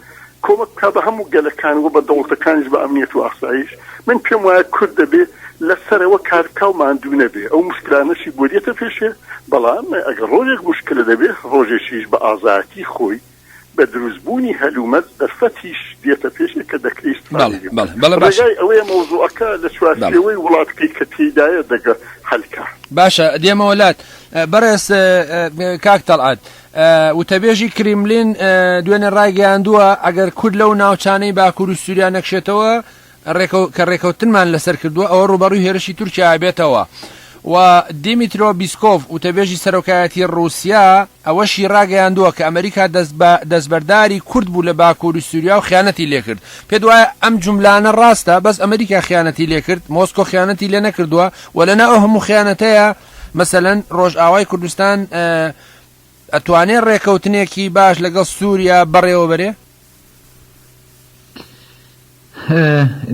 کۆمەک بکا بە هەموو گەلەکان و بە دەوڵەتەکانیش بە ئەمنیەت و ئاسایش. من پێم وایە کورد دەبێ لە سەرەوە کار بکا و ماندوو نەبێ. ئەو موشکلانەشی بۆ دێتە پێشێ، بەڵام ئەگەر ڕۆژێک موشکلە دەبێ ڕۆژێکیش بە ئازایەتی خۆی. بە دروستبوونی هەلومەرج دەرفەتیش دێتە پێشێ کە دەکرێ ئیستفادەی لێ بکا. بەڵێ باشە. ڕێگای ئەوەیە مەوزوعەکە لە چوارچێوەی وڵاتەکەی کە تێیدایە دەگە حەل کا. باشە دێمەوە لات بەڕێز کاک تەڵعەت. وتەبێژی کریملین دوێنێ ڕایگەیاندووە ئەگەر کورد لەو ناوچانەی باکووری سووریا نەکشێتەوە کە ڕێکەوتنمان لەسەر کردووە ئەوە ڕووبەڕووی هێرشی تورکیا ئەبێتەوە و دیمیترۆ بیسکۆڤ وتەبێژی سەرۆکایەتی ڕووسیا ئەوەشی ڕاگەیاندووە کە ئەمریکا دەست بە دەستبەرداری کورد بوو لە باکووری سووریا و خیانەتی لێکرد. پێت وایە ئەم جوملانە ڕاستە؟ بەس ئەمریکا خیانەتی لێکرد، مۆسکۆ خیانەتی لێ نەکردووە و لەناو ئەو هەموو خیانەتەیە مەسەلەن ڕۆژئاوای کوردستان ئەتوانێ ڕێکەوتنێکی باش لەگەڵ سووریا بەڕێوەبەرێ؟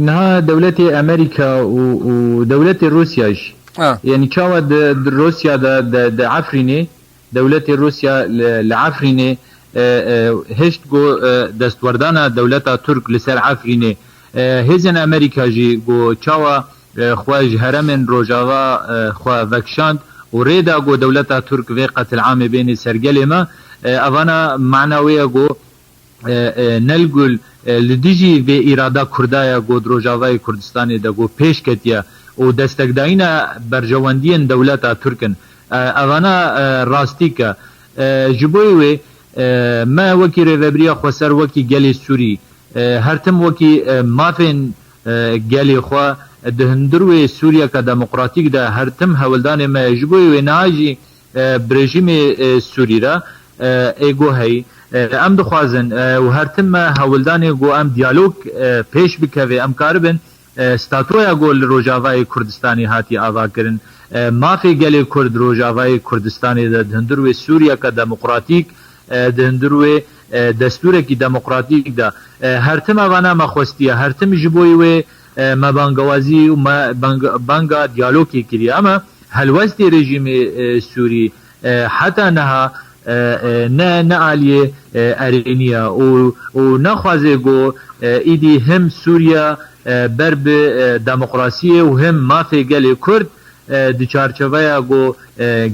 نها دەولەتێ ئەمریکا و دەولەتێ روسیاش یەنی چاوە د روسیا دە دە عەفرینێ دەولەتێ روسیا لە عەفرینێ هێشت گۆ دەستوەردانا دەولەتا تورک li ser عەفرینێ هێزێن ئەمریکا ژی گۆ چاوە خوە ژ هەرەمێن رۆژاڤا خوە ڤەکشاند و رێ دا گۆ دەولەتا تورک ڤێ قەتلعامێ بێنێ سەر گەلێ مە ئەڤانا مەعنا وێیە گۆ نەلگول li dijî vê îrada Kurda ye ku di Rojavayê Kurdistanê de ku pêş ketiye û destekdayîna berjewendiyên dewleta Tirk in. Evana rastîk e. Ji bo wê me wekî Rêveberiya Xweser wekî gelê Sûrî her tim wekî mafên gelê xwe di hundir wê Sûriyeke demokratîk de her tim hewldanê me ye. Ji bo wê niha jî Bi rejîmê Sûrî re ê got hey em dixwazin û her tim me hewldanê got em diyalog pêş bikeve em karibin statoya got li Rojavayê Kurdistanê hatî avakirin mafê gelê Kurd Rojavayê Kurdistanê de di hundir wê Sûriyeke demokratîk di hundir wê destûrekî demokratîk de her tim evana me xwestiye her tim ji bo wê Me bangewazî û me banga diyalogê kiriye. Ema helwestê rejîmê Sûrî heta niha ne ne aliyê erênî ye û û naxwaze ku êdî him Sûriye ber bi demokrasiyê û him mafê gelê Kurd di çarçoveya ku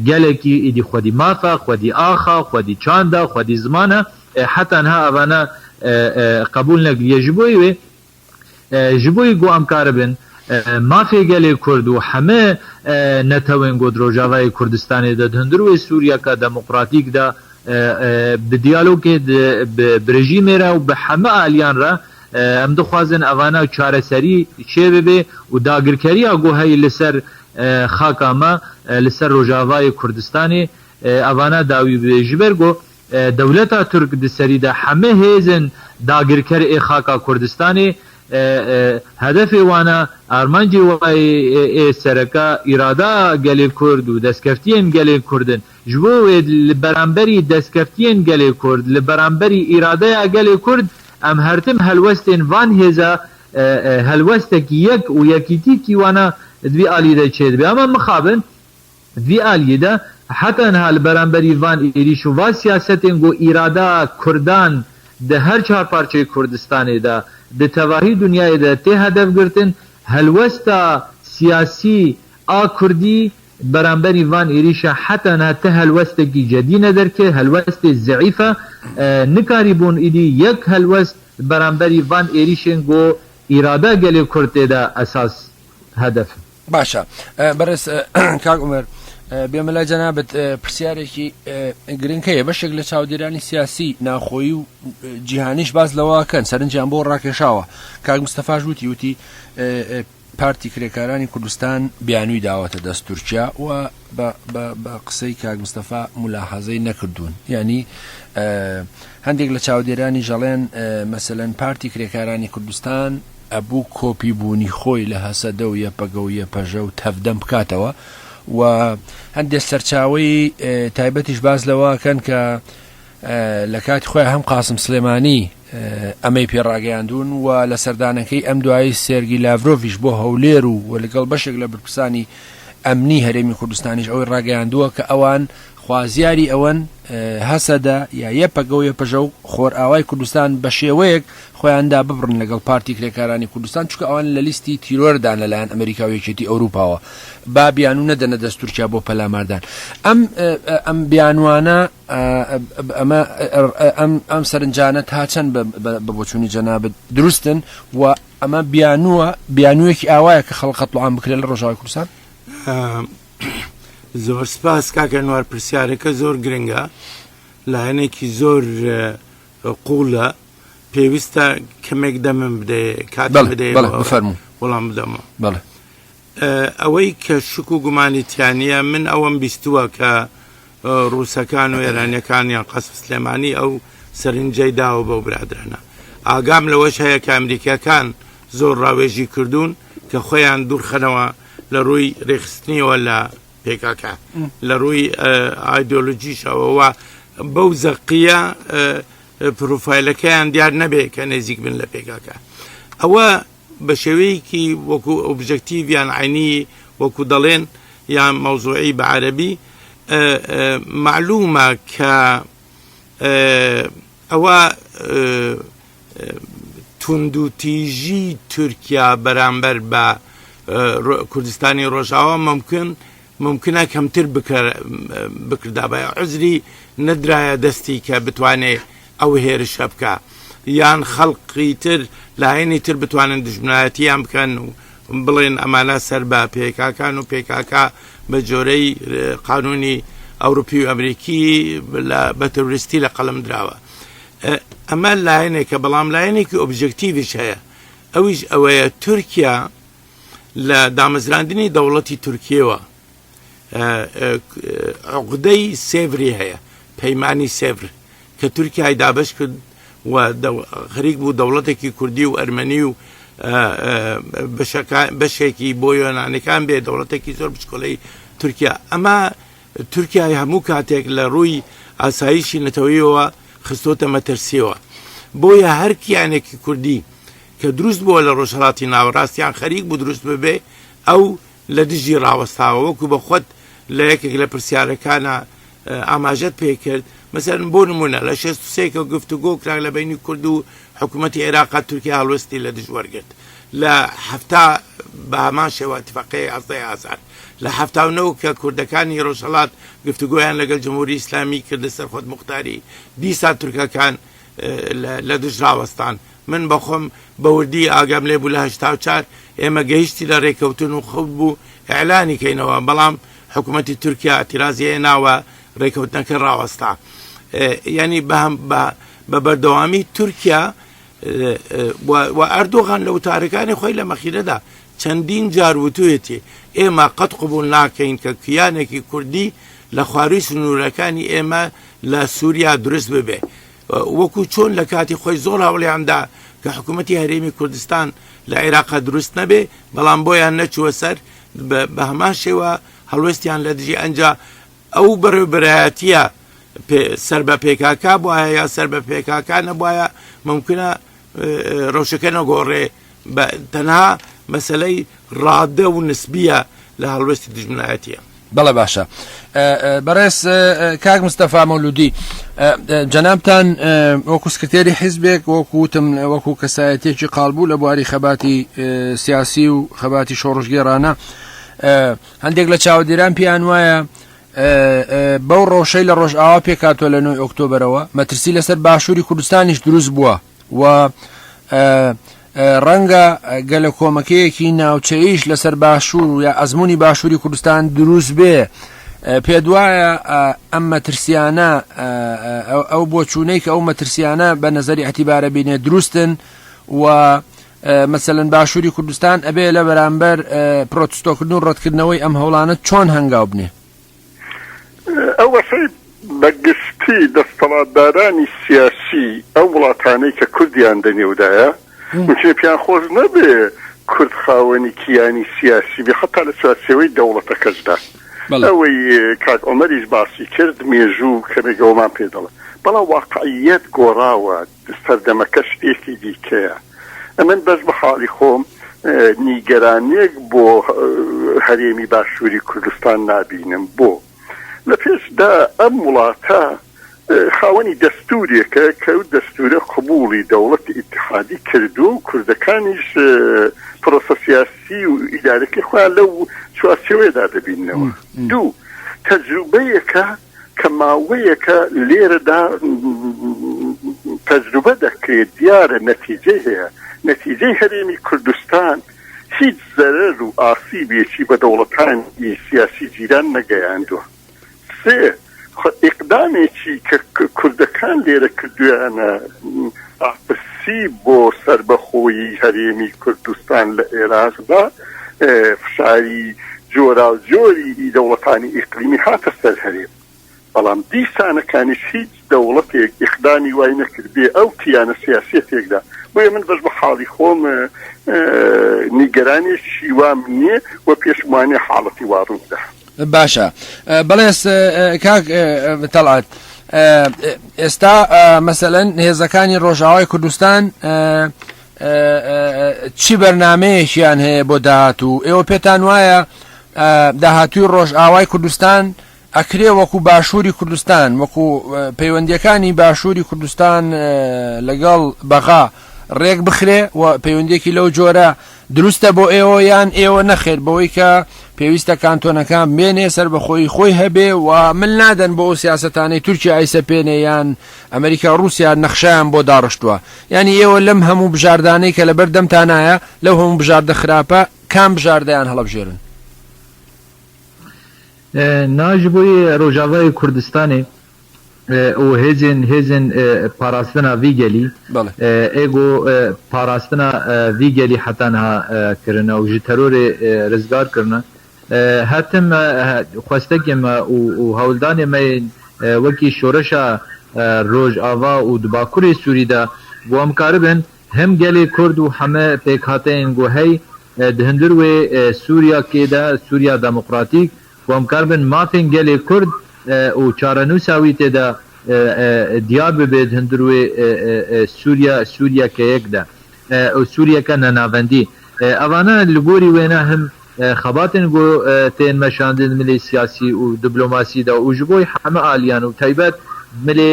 gelekî êdî xwedî maf e, xwedî ax e, xwedî çand e, xwedî ziman e heta niha evane qebûl nekiriye. Ji bo wê Ji bo ku em karibin mafê gelê Kurd û heme netewên ku di Rojavayê Kurdistanê de di hundir wê Sûriyeke demokratîk de bi diyalogê bi rejîmê re û bi heme aliyan re em dixwazin evana çareserî çêbibe û dagirkeriya ku heye li ser xaka me li ser Rojavayê Kurdistanê evana dawî bibe. Ji ber ku Dewleta Tirk di serî de heme hêzên dagirker ê xaka Kurdistanê hedefê wan e, armancê wan ê sereke îrada gelê Kurd û destkeftiyên gelê Kurd in. Ji bo wê li beramberî destkeftiyên gelê Kurd, li beramberî îradeya gelê Kurd em hertim helwestên van hêza helwestekî yek û yekîtîkî wana di vî alî de çêdibe. Ema mixabin Di vî aliyê de heta niha li beramberî van êrîş û van siyasetên ku îrada Kurdan di her çar parçeyê Kurdistanê de di tevahî dinyayê de tê hedefgirtin, helwesta siyasî a Kurdî beramberî van êrîşa heta niha ti helwestekî cedî nederke, helwestê zeîf e, nikarîbûn êdî yek helwest beramberî van êrîşên ku îrada gelê Kurd tê de esas hedef in. باشە بەڕێز کاک عومەر بێمە لای جەنابت پرسیارێکی گرنگ هەیە بەشێک لە چاودێرانی سیاسی ناخۆیی و جیهانیش باس لەوەکەن سەرنجیان بۆ ڕاکێشاوە کاک مستەفاش وتی وتی پارتی کرێکارانی کوردستان بیانوی داوەتە دەست تورکیا و بە قسەی کاک مستەفا ملاحەزەی نەکردوون یعنی هەندێک لە چاودێرانی ژەڵێن مەسەلەن پارتی کرێکارانی کوردستان ئەبوو کۆپی بوونی خۆی لە هەسەدە و یەپەگە و یەپەژە و تەڤدەم بکاتەوە و هەندێک سەرچاوەی تایبەتیش باس لەوە کەن کە لە کاتی خۆی هەم قاسم سلێمانی ئەمەی پێڕاگەیاندون و لە سەردانەکەی ئەم دوایی سێرگی لاڤرۆڤیش بۆ هەولێر و و لەگەڵ بەشێک لە بەرپرسانی ئەمنی هەرێمی کوردستانیش ئەوەی ڕاگەیاندووە کە ئەوان خوازیاری ئەوەن هەسەدە یا یەپەگە و یەپەژە و خۆرئاوای کوردستان بە شێوەیەک خۆیان داببڕن لەگەڵ پارتی کرێکارانی کوردستان چونکە ئەوان لە لیستی تیرۆردان لەلایەن ئەمریکا و یەکێتی ئەوروپاوە با بیانوو نەدەنە دەست تورکیا بۆ پەلاماردان ئەم ئەم بیانوانە ئەمە ئەم ئەم سەرنجانە تا چەند بە بۆچوونی جەنابت دروستن و ئەمە بیانووە بیانوویەکی ئاوایە کە خەڵک قەتڵ عام بکرێت لە ڕۆژاوای کوردستان؟ زۆر سپاس کاکە نوار پرسیارەکە زۆر گرنگە لایەنێکی زۆر قوڵە پێویستە کەمێک دەمم بدەیە کات بدەیە بفەرموو وەڵام بدەمەوە بەڵێ ئەوەی کە شک و گومانی تیا نییە، من ئەوەم بیستووە کە ڕووسەکان و ئێرانیەکان یان قاسم سلێمانی ئەو سەرنجەی داوە بەو برادرانە. ئاگام لەوەش هەیە کە ئەمریکیەکان زۆر ڕاوێژی کردوون کە خۆیان دوورخەنەوە لە ڕووی ڕێکخستنیەوە لە پێکاکە لە ڕووی ئایدۆلۆژیشەوە و بەو زەقیە پرۆفایلەکەیان دیار نەبێ کە نێزیک بن لە پێکاکە. ئەوە بە شێوەیەکی وەکو ئۆبژەکتیڤ یان عەینی وەکو دەڵێن یان مەوزوعی بە عەرەبی مەعلومە کە ئەوە توندوتیژی تورکیا بەرامبەر بە کوردستانی ڕۆژاوا ممکن ممکنە کەمتر بکردابایە عزری نەدرایە دەستی کە بتوانێ ئەو هێرشە بکا یان خەڵقی تر لایەنی تر بتوانن دژمنایەتیان بکەن و بڵێن ئەمانە سەر بە پێکاکان و پێکاکا بە جۆرەی قانونی ئەوروپی و ئەمریکی بە ترۆریستی لە قەڵم دراوە ئەمە لایەنێکە بەڵام لایەنێکی ئۆبژێکتیڤیش هەیە ئەویش ئەوەیە تورکیا لە دامەزراندنی دەوڵەتی تورکیەوە عقدەی سێڤری هەیە پەیمانی سێڤر کە تورکیای دابش کرد و خەریک بوو دەوڵەتێکی کوردی و ئەرمەنی و بەشێکی بۆ یۆنانەکان بێ دەوڵەتێکی زۆر بچکۆلەی تورکیا ئەمە تورکیای هەموو کاتێک لە ڕووی ئاسایشی نەتەوەیەوە خستۆتە مەترسیەوە بۆیە هەر کیانێکی کوردی کە دروست بووە لە ڕۆژهەڵاتی ناوەڕاست یان خەریک بوو دروست ببێ ئەو لە دژی ڕاوەستاوە وەکو بە خۆت لە یەکێک لە پرسیارەکانە ئاماژەت پێ کرد مەسەرن بۆ نمونە لە 63 کە گفتوگۆ کرا لە بینی کورد و حکوومەتی عێراق تورکیا هەڵوێستی لە دژ وەرگرت لە هەفتا بە هەمان شێوە اتفاقیە 11 ئازار لە 79 کە کوردەکانی ڕۆژهەڵات گفتوگۆیان لەگەڵ جمهوری ئیسلامی کرد لەسەر خۆدموختاری دیسان تورکەکان لە دژ ڕاوەستان من بەخۆم بە وردی ئاگام لێ بوو لە 84 ئێمە گەیشتی لە ڕێکەوتن و خەوت بوو ئیعلانی کەینەوە بەڵام حکوومەتی تورکیا ئیعتیرازی هێناوە ڕێکەوتنەکە ڕاوەستا یعنی بە بەردەوامی تورکیا و ئەردۆغان لە وتارەکانی خۆی لە مەخیرەدا چەندین جار وتوێتی ئێمە قەت قبول ناکەین کە کیانێکی کوردی لە خواروی سنوورەکانی ئێمە لە سووریا دروست ببێ وەکو چۆن لە کاتی خۆی زۆر هەوڵیان دا کە حکوومەتی هەرێمی کوردستان لە عێراقا دروست نەبێ بەڵام بۆیان نەچووە سەر بە هەمان شێوە هەڵوێستیان لە دژی ئەنجا ئەو بەڕێوبەرایەتیە سەر بە پێکاکا بواە یا سەر بە پێکاکا نەبواە ممکنە ڕەوشەکە نەگۆڕێ تەنها مەسلەی ڕادە و نسبیە لە هەڵوێستی دوژمنایەتیە. بەڵێ باشە بەڕێز کاک مستەفا مەولودی جەنابتان وەکو سکرتێری حیزبێک وەکو وتم وەکو کەسایەتێکی قاڵبوو لە بواری خەباتی سیاسی و خەباتی شۆڕشگێڕانە هەندێک لە چاودێران پێیان وایە بەو ڕەوشەی لە ڕۆژئاوا پێکاتوە لە نۆی ئۆکتۆبرەوە مەترسی لەسەر باشووری کوردستانیش دروست بووە و ڕەنگە گەلەکۆمەکەیەکی ناوچەییش لەسەر باشوور و یا ئەزموونی باشووری کوردستان دروست بێ پێدوایە ئەم مەترسیانە ئەو بۆچوونەی کە ئەو مەترسیانە بە نەزەری ئەتیبارە بینێ دروستن و مەسەلەن باشووری کوردستان ئەبێ لە بەرامبەر پرۆتستۆکردن و ڕەتکردنەوەی ئەم هەوڵانە چۆن هەنگاو بنێ؟ ئەوەشەی بە گشتی دەستەڵاتدارانی سیاسی ئەو وڵاتانەی کە کوردیان دە نێودایە ممکنە پێیان خۆش نەبێ کورد خاوەنی کیانی سیاسی بێ حەتا لە چوارچێوەی دەوڵەتەکەشدا. ئەوەی کاک عومەریش باسی کرد مێژوو کەمێک ئەوەمان پێ دەڵێ. بەڵام واقعییەت گۆڕاوە، سەردەمەکە شتێکی دیکەیە. ئەمن بەس بە حاڵی خۆم نیگەرانیەک بۆ هەرێمی باشووری کوردستان نابینم. بۆ؟ لە پێشدا ئەم وڵاتە خاوەنی دەستوورێکە کە ئەو دەستوورە قبووڵی دەوڵەتی ئیتیحادی کردووە و کوردەکانیش پرۆسە سیاسی و ئیدارەکەی خۆیان لەو چوارچێوەیەدا دەبیننەوە. دوو، تەجروبەیەکە کە ماوەیەکە لێرەدا تەجروبە دەکرێت، دیارە نەتیجەی هەیە، نەتیجەی هەرێمی کوردستان هیچ زەرەر و ئاسیبێکی بە دەوڵەتانی سیاسی جیران نەگەیاندووە. سێ، ئیقدامێکی کە کوردەکان لێرە کردویانە پرسی بۆ سەربەخۆیی هەرێمی کوردستان لە ئێراقدا فشاری جۆراوجۆری ئی دەوڵەتانی ئیقلیمی هاتە سەر هەرێم، بەڵام دیسانەکانیش هیچ دەوڵەتێک ئیقدامی وای نەکرد بێ ئەو کیانە سیاسیە تێکدا. بۆیە من بەش بە حاڵی خۆم نیگەرانێکی وام نییە و پێشم وانیە حاڵەتی وا ڕووبدا. باشە بەڵێس کاک تەڵعەت ئێستا مەسەلەن هێزەکانی ڕۆژئاوای کوردستان چی بەرنمەیەکیان هەیە بۆ داهاتوو ئێوە پێتان وایە داهاتووی ڕۆژئاوای کوردستان ئەکرێ وەکو باشووری کوردستان وەکو پەیوەندیەکانی باشووری کوردستان لەگەڵ بەغا ڕێک بخرێ و پەیوەندیەکی لەو جۆرە دروستە بۆ ئێوە یان ئێوە نەخێر بەوەی کە پێویستە کانتۆنەکان بێنێ سەربەخۆیی خۆی هەبێ و مل نادەن بۆ ئەو سیاسەتانەی تورکیا ئەیسەپێنێ یان ئەمریکا و ڕووسیا نەخشەیان بۆ داڕشتووە یانی ئێوە لەم هەموو بژاردانەی کە لەبەر دەمتانایە لەو هەموو بژاردە خراپە کام بژاردەیان هەڵەبژێرن؟ نا ji bo Rojavayê Kurdistanê û hêzên hêzên parastina vî gelî ê ku parastina vî gelî heta niha kirine û ji terorê rizgar kirine her tim xwestekê me û hewldanê me yên wekî şoreşa Rojava û di Bakurê Sûrî de ku em karibin him gelê Kurd û heme pêkhateyên ku hey di hundir wê Sûriya kê de Sûriya Demokratîk Ku em karibin mafên gelê Kurd û çarenûsa wî tê de diyar bibe di hundir wê Sûriya Sûriyeke yek de û Sûriyeke nenavendî. Evane li gorî wêne him xebatên ku tên meşandin di milê siyasî û diplomasî de û ji bo heme aliyan û taybet di milê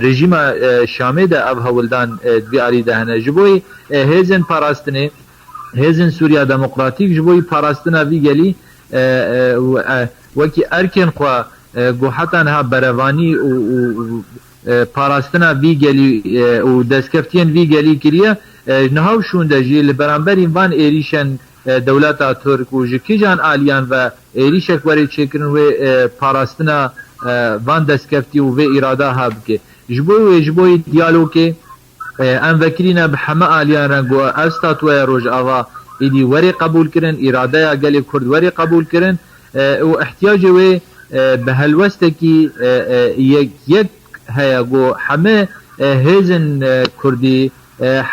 rejîma Şamê de ev hewldan di vî alî de hene. Ji bo hêzên parastinê Hêzên Sûriya Demokratîk ji bo parastina vî gelî wekî erkên xwe ku heta niha berevanî û parastina vî gelî û destkeftiyên vî gelî kiriye, ji niha û şûnde jî li beramberî van êrîşên dewleta Tirk û ji kîjan aliyan ve êrîşek were çêkirin wê parastina van destkeftî û vê îrada ha bike. Ji bo wê ji bo diyalogê Em vekirîne bi heme aliyan re ku ev statûya Rojava êdî werê qebûlkirin, îradeya gelê Kurd werê qebûlkirin û îhtiyacê wê bi helwestekî yek yek heye ku heme hêzên Kurdî,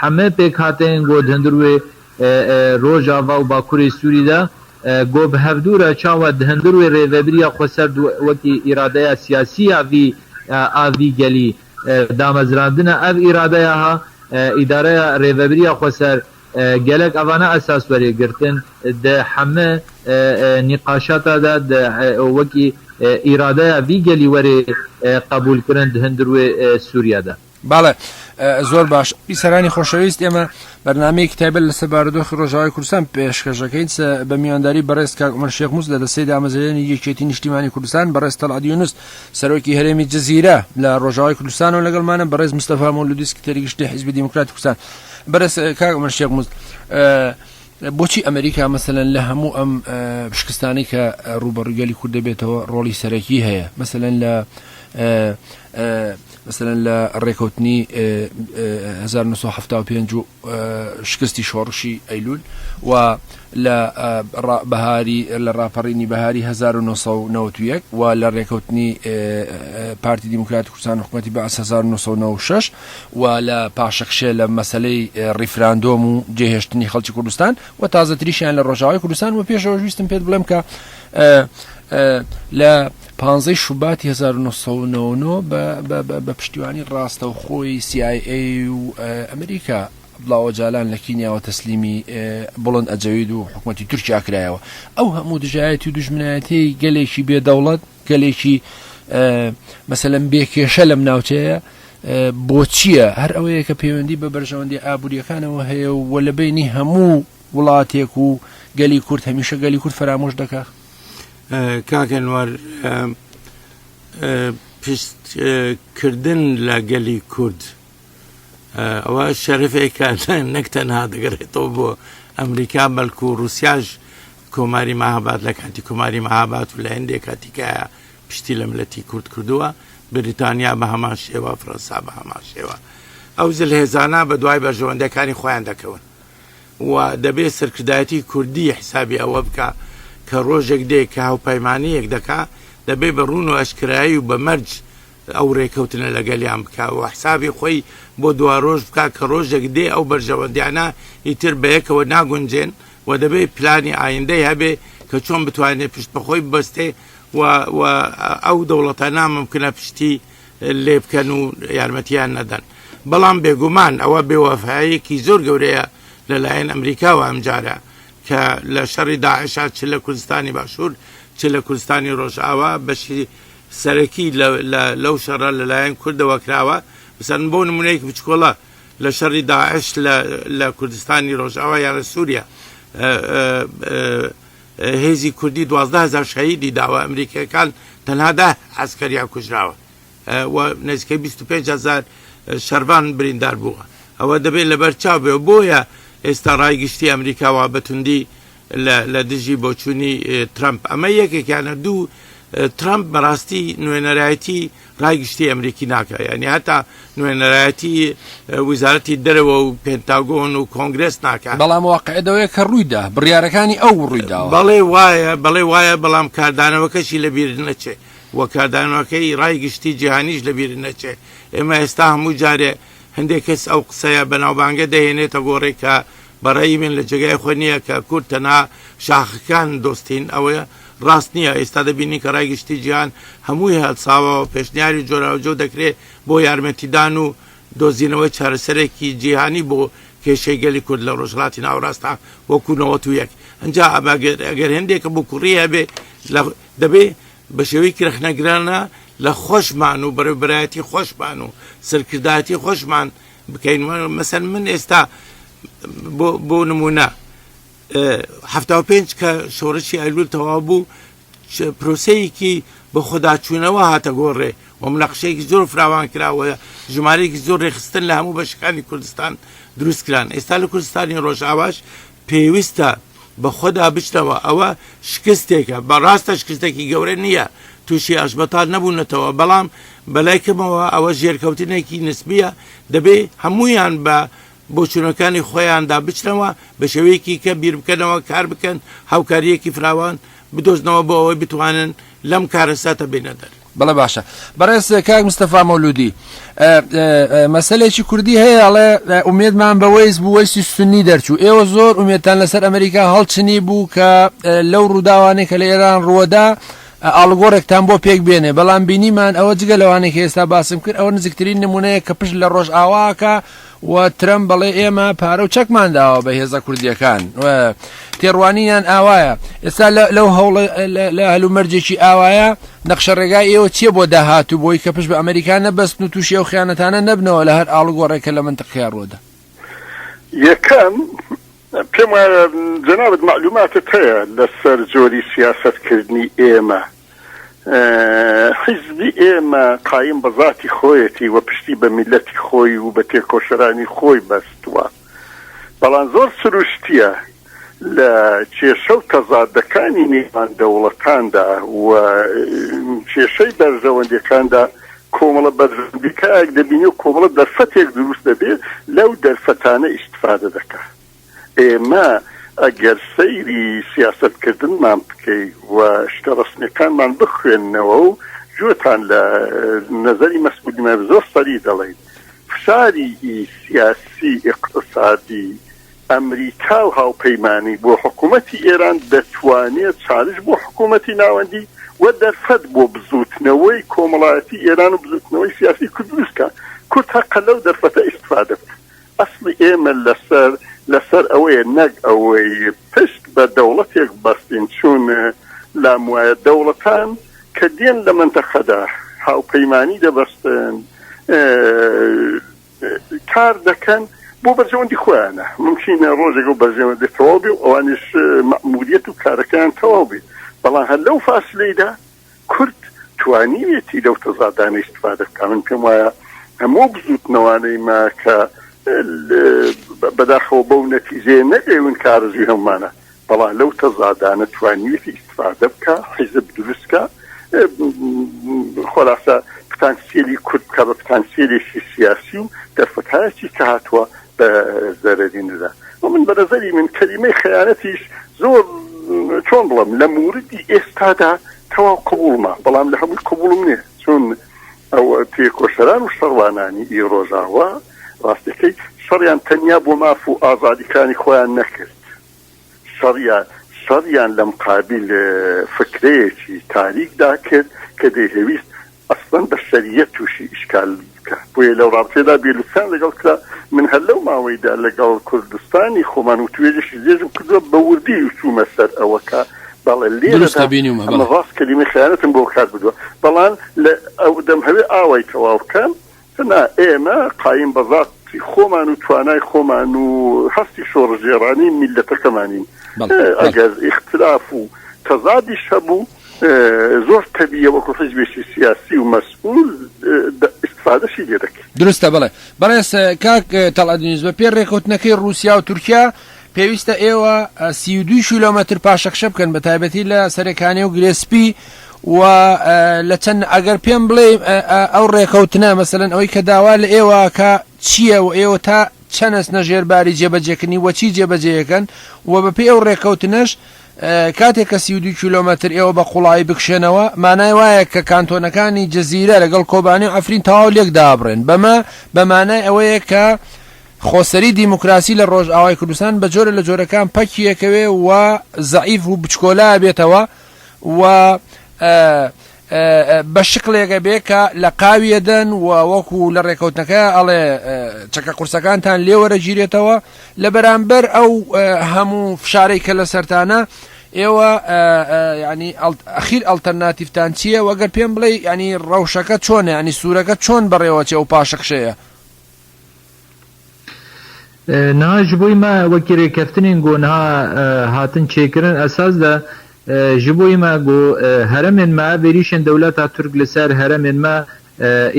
heme pêkhateyên ku di hundir wê Rojava û Bakurê Sûrî de ku bi hevdû re çawa di hundir wê rêvebiriya xweser wekî îradeya siyasî ya vî a vî gelî Damezrandina ev îradeya ha, îdareya rêvebiriya xweser gelek evane esas werê girtin di heme nîqaşata de di wekî îradeya vî gelî werê qebûlkirin di hundir wê Sûriye de. Bale زۆر باش بیسەرانی خۆشەویست ئێمە بەرنامەیەکی تایبەت لەسەر بارودۆخی ڕۆژاوای کوردستان پێشکەش دەکەین بە میوانداری بەڕێز کاک عومەر شێخ موس لە دەستەی دامەزرێنی یەکێتی نیشتیمانی کوردستان بەڕێز تەڵعەت یونس سەرۆکی هەرێمی جزیرە لە ڕۆژاوای کوردستانەوە لەگەڵمانە بەڕێز مستەفا مەولودی سکرتێری گشتی حیزبی دیموکراتی کوردستان بەڕێز کاک عومەر شێخ موس بۆچی ئەمریکا مەسەلەن لە هەموو ئەم شکستانەی کە ڕووبەڕووی گەلی کورد دەبێتەوە ڕۆڵی سەرەکی هەیە مەسەلەن لە مەسەلەن لە ڕێکەوتنی 1975 و شکستی شۆڕشی ئەیلول و لە بەهاری لە ڕاپەڕینی بەهاری 1991 و لە ڕێکەوتنی پارتی دیموکراتی کوردستان حکوومەتی بەعس 1996 و لە پاشەکشێ لە مەسەلەی ڕیفراندۆم و جێهێشتنی خەڵکی کوردستان و تازەتریشیان لە ڕۆژاوای کوردستان و پێشەوەش ویستم پێت بڵێم کە لە پانزەی شوباتی 1999 بە پشتیوانی ڕاستەوخۆی CIA و ئەمریکا. عەبدوڵا ئۆجالان لە کینیاوە تەسلیمی بوڵند ئەجەوید و حکومەتی تورکیا کرایەوە. ئەو هەموو دژایەتی و دوژمنایەتیەی گەلێکی بێ دەوڵەت، گەلێکی مەسەلەن بێ کێشە لەم ناوچەیە بۆچییە؟ هەر ئەوەیە کە پەیوەندی بە بەرژەوەندی ئابووریەکانەوە هەیە و لە بینی هەموو وڵاتێک و گەلی کورد هەمیشە گەلی کورد فەرامۆش دەکا. کاک ئەنوەر پشت کردن لە گەلی کورد ئەوە شەرفێکە نەک تەنها دەگەڕێتەوە بۆ ئەمریکا بەڵکو رووسیاش کۆماری مەهاباد لە کاتی کۆماری مەهاباد و لە هەندێک کاتیکایە پشتی لە ملەتی کورد کردووە بریتانیا بە هەمان شێوە فڕەنسا بە هەمان شێوە ئەو زلهێزانە بە دوای بەرژەوەندەکانی خۆیان دەکەون و دەبێ سەرکردایەتی کوردی حسابی ئەوە بکا کە ڕۆژێک دێ کە هاوپەیمانییەک دەکا دەبێ بە ڕوون و ئەشکرایی و بە مەرج ئەو ڕێکەوتنە لەگەلیان بکا و حسابی خۆی بۆ دوارۆژ بکا کە ڕۆژێک دێ ئەو بەرژەوەندیانە ئیتر بەیەکەوە ناگونجێن و دەبێ پلانی ئایندەی هەبێ کە چۆن بتوانێ پشت بە خۆی ببەستێ و و ئەو دەوڵەتانە ممکنە پشتی لێ بکەن و یارمەتیان نەدەن بەڵام بێگومان ئەوە بێوەفایەکی زۆر گەورەیە لەلایەن ئەمریکاوە ئەمجارە کە لە شەڕی داعشا چ لە کوردستانی باشوور چ لە کوردستانی ڕۆژئاوا بەشی سەرەکی لەو شەڕە لەلایەن کوردەوە کراوە مەسەلەن بۆ نمونەیەکی بچکۆڵە لە شەڕی داعش لە کوردستانی ڕۆژئاوا یا لە سووریا هێزی کوردی 12 هزار شەهیدی داوە ئەمریکیەکان تەنها ده عسکەریان کوژراوە و نزیکەی 25 هزار شەرڤان بریندار بووە ئەوە دەبێت لەبەر چاو بێ بۆیە ئێستا ڕای گشتی ئەمریکا وا بەتوندی لە دژی بۆچوونی ترەمپ ئەمە یەکێکیانە دوو ترەمپ بەڕاستی نوێنەرایەتی ڕای گشتی ئەمریکی ناکە یعنی هەتا نوێنەرایەتی وزارەتی دەرەوە و پنتاگۆن و کۆنگرس ناکە بەڵام واقع دەوەیە کە ڕوویدا بڕیارەکانی ئەو ڕوویداوە بەڵێ وایە بەڵێ وایە بەڵام کاردانەوەکەشی لەبیر نەچێ و کاردانەوەکەی ڕای گشتی جیهانیش لەبیر نەچێ ئێمە ئێستا هەموو جارێ هەندێک کەس ئەو قسەیە بەناوبانگە دەهێنێتە گۆڕێ کە بەڕەئی من لە جێگای خۆی نییە کە کورد تەنها شاخەکان دۆستین ئەوە ڕاست نییە ئێستا دەبینین کە ڕای گشتی جیهان هەمووی هەڵساوە و پێشنیاری جۆراوجۆ دەکرێ بۆ یارمەتیدان و دۆزینەوەی چارەسەرێکی جیهانی بۆ کێشەی گەلی کورد لە ڕۆژهەڵاتی ناوەڕاستدا وەکو 91 ئەنجا ئەگەر ئەگەر هەندێک کەموکوڕی هەبێ لە دەبێ بە شێوەیەکی ڕەخنەگرانە لە خۆشمان و بەڕێوبەرایەتی خۆشمان و سەرکردایەتی خۆشمان بکەین مەسەن من ئێستا بۆ نمونە 75 کە شۆڕشی ئەیلول تەواو بوو پرۆسەیەکی بە خۆداچوونەوە هاتە گۆڕێ و مناقشەیەکی زۆر فراوان کراوە ژمارەیەکی زۆر ڕێخستن لە هەموو بەشەکانی کوردستان دروست کران ئێستا لە کوردستانی ڕۆژئاواش پێویستە بە خۆدا بچنەوە ئەوە شکستێکە بە ڕاستە شکستێکی گەورە نییە تووشی ئاشبەتال نەبوونەتەوە بەڵام بەلای کەمەوە ئەوە ژێرکەوتنێکی نسبیە دەبێ هەمویان بە بۆچوونەکانی خۆیاندا بچنەوە بە شێوەیەکی کە بیر بکەنەوە کار بکەن هاوکاریەکی فراوان بدۆزنەوە بۆ ئەوەی بتوانن لەم کارەساتە بێنە دەر. بەڵێ باشە بەڕێز کاک مستەفا مەولودی مەسەلێکی کوردی هەیە ئەڵێ ئومێدمان بە وەیس بوو وەیسی سنی دەرچوو ئێوە زۆر ئومێدتان لەسەر ئەمریکا هەڵچنی بوو کە لەو ڕووداوانەی کە لە ئێران ڕووەدا ئاڵوگۆڕێکتان بۆ پێک بێنێ بەڵام بینیمان ئەوە جگە لەوانەی کە ئێستا باسم کرد ئەوە نزیکترین نمونەیە کە پشت لە ڕۆژئاواکە و ترەمپ بەڵێ ئێمە پارە و چەکمان داوە بە هێزە کوردیەکان تێڕوانینیان ئاوایە ئێستا لەو هەوڵ لە هەلومەرجێکی ئاوایە نەخشە ڕێگای ئێوە چییە بۆ داهاتوو بۆی کە پشت بە ئەمریکا نەبەستن و تووشی ئەو خیانەتانە نەبنەوە لە هەر ئاڵوگۆڕێک کە لە مەنتقەکەیا ڕووەدا؟ یەکەم، پێم وایە جەنابت مەعلوماتت هەیە لەسەر جۆری سیاسەتکردنی ئێمە. حیزبی ئێمە قایم بە زاتی خۆیەتی و پشتی بە میللەتی خۆی و بە تێکۆشەرانی خۆی بەستووە. بەڵام زۆر سروشتییە لە کێشە و تەزادەکانی نێوان دەوڵەتاندا و کێشەی بەرژەوەندیەکاندا کۆمەڵە بەرژەوەندیکایەک دەبینی و کۆمەڵە دەرفەتێک دروست دەبێ لەو دەرفەتانە ئیستفادە دەکا. ئێمە ئەگەر سەیری سیاسەتکردنمان بکەی و شتە ڕەسمیەکانمان بخوێننەوە و گوێتان لە نەزەری مەسئولینمان زۆر سەری دەڵێین فشاری سیاسی ئیقتسادی ئەمریکا و هاوپەیمانانی بۆ حکوومەتی ئێران دەتوانێت چالش بۆ حکوومەتی ناوەندی و دەرفەت بۆ بزووتنەوەی کۆمەڵایەتی ئێران و بزووتنەوەی سیاسی کورد دروست بکات. کورد هەقە لەو دەرفەتە ئیستفادە بکات. ئەسڵی ئێمە لەسەر لەسەر ئەوەیە نەک ئەوەی پشت بە دەوڵەتێک بەستین چون لام وایە دەوڵەتان کە دێن لە مەنتەقەدا هاوپەیمانی دەبەستن کار دەکەن بۆ بەرژەوەندی خۆیانە ممکنە ڕۆژێک ئەو بەرژەوەندی تەواو بێ و ئەوانیش مەئموریەت و کارەکەیان تەواو بێ بەڵام هەر لەو فاسلەیدا کورد توانیوێتی لەو تەزادانە ئیستفادە بکا. من پێم وایە هەموو ئەو بزووتنەوانەی مە کە بەداخەوە بەو نەتیجەیە نەگەیون کە ئارەزووی هەموومانە، بەڵام لەو تەزادانە توانیوێتی ئیستفادە بکا، حیزب دروست کا، خۆلاسە پتانسیەلی کورد بکا بە پتانسیەلێکی سیاسی و دەرفەتایەکی کە هاتووە بە زەرەری نەدا. و من بە نەزەری من کەلیمەی خەیانەتیش زۆر چۆن بڵێم لە موردی ئێستادا تەواو قبوڵمە بەڵام لە هەمووی قبوڵم نییە چون ئەو تێکۆشەران و شەڕوانانی ئی ڕۆژاوا ڕاستەکەی شەڕیان تەنیا بۆ ماف و ئازادیکانی خۆیان نەکرد شەڕیان شەڕیان لە مقابیل فکرەیەکی تاریکدا کرد کە دەیهەویست ئەسڵەن بەشەریەت توشی ئیشکال بکا بۆیە لەو ڕابتەیەدا بێلوتفیان لەگەڵ کرا من هەر لەو ماوەیدا لەگەڵ کوردستانی خۆمان وتوێژێکی درێژم کردوە بە وردی چوومە سەر ئەوە کە بەڵێ دروستە لێرەدا بینیومە ئەمە بەڵێ. ڕاست کەلیمەی خەیانەتم بۆ کار بردوە بەڵام لە ئەو دەمهەوێ ئاوای تەواو بکەم نا ئێمە قایم بە زاتی خۆمان و توانای خۆمان و هەستی شۆڕشگێڕانەی میللەتەکەمانین. بەڵێ بەڵێ. ئەگەر ئیختلاف و تەزادیش هەبوو زۆر تەبییە وەکوو حیزبێکی سیاسی و مەسئول ئیستفادەشی لێ دەکەین. دروستە بەڵێ. بەڕێز کاک تەڵعەت یونس بە پێی ڕێکەوتنەکەی ڕووسیا و تورکیا پێویستە ئێوە 32 کیلۆمەتر پاشەکشە بکەن بە تایبەتی لە سەرێکانی و گرێ سپی و لە چەند ئەگەر پێم بڵێ ئەو ڕێکەوتنە مەسەلەن ئەوەی کە داوا لە ئێوە کە چییە و ئێوە تا چەند ئەچنە ژێر باری جێبەجێکردنی وە چی جێبەجێەکەن و بەپێی ئەو ڕێکەوتنەش کاتێک کە 32 کیلۆمەتر ئێوە بە قوڵایی بکشێنەوە مانای وایە کە کانتۆنەکانی جزیرە لەگەڵ کۆبانی و عەفرین تەواو لێک دابڕێن بەمە بە مانای ئەوەیە کە خۆسەری دیموکراسی لە ڕۆژئاوای کوردستان بە جۆرە لە جۆرەکان پەکی ئەکەوێ و زەعیف و بچکۆلە ئەبێتەوە و بە شکڵێک ئەبێ کە لە قاوی ئەدەن و وەکو لە ڕێکەوتنەکە ئەڵێ چەکە قورسەکانتان لێ وەرەگیرێتەوە لە بەرامبەر ئەو هەموو فشارەی کە لەسەرتانە ئێوە ینی ئەخیر ئەڵتەرناتیفتان چییە وەگەر پێم بڵێ ینی ڕەوشەکە چۆنە ینی سوورەکە چۆن بەڕێوەچێ ئەو پاشەکشەیە Niha ji bo me wekî rêkeftinên ku niha hatin çêkirin esas de ji bo me ku heremên me ev êrîşên dewleta Tirk li ser heremên me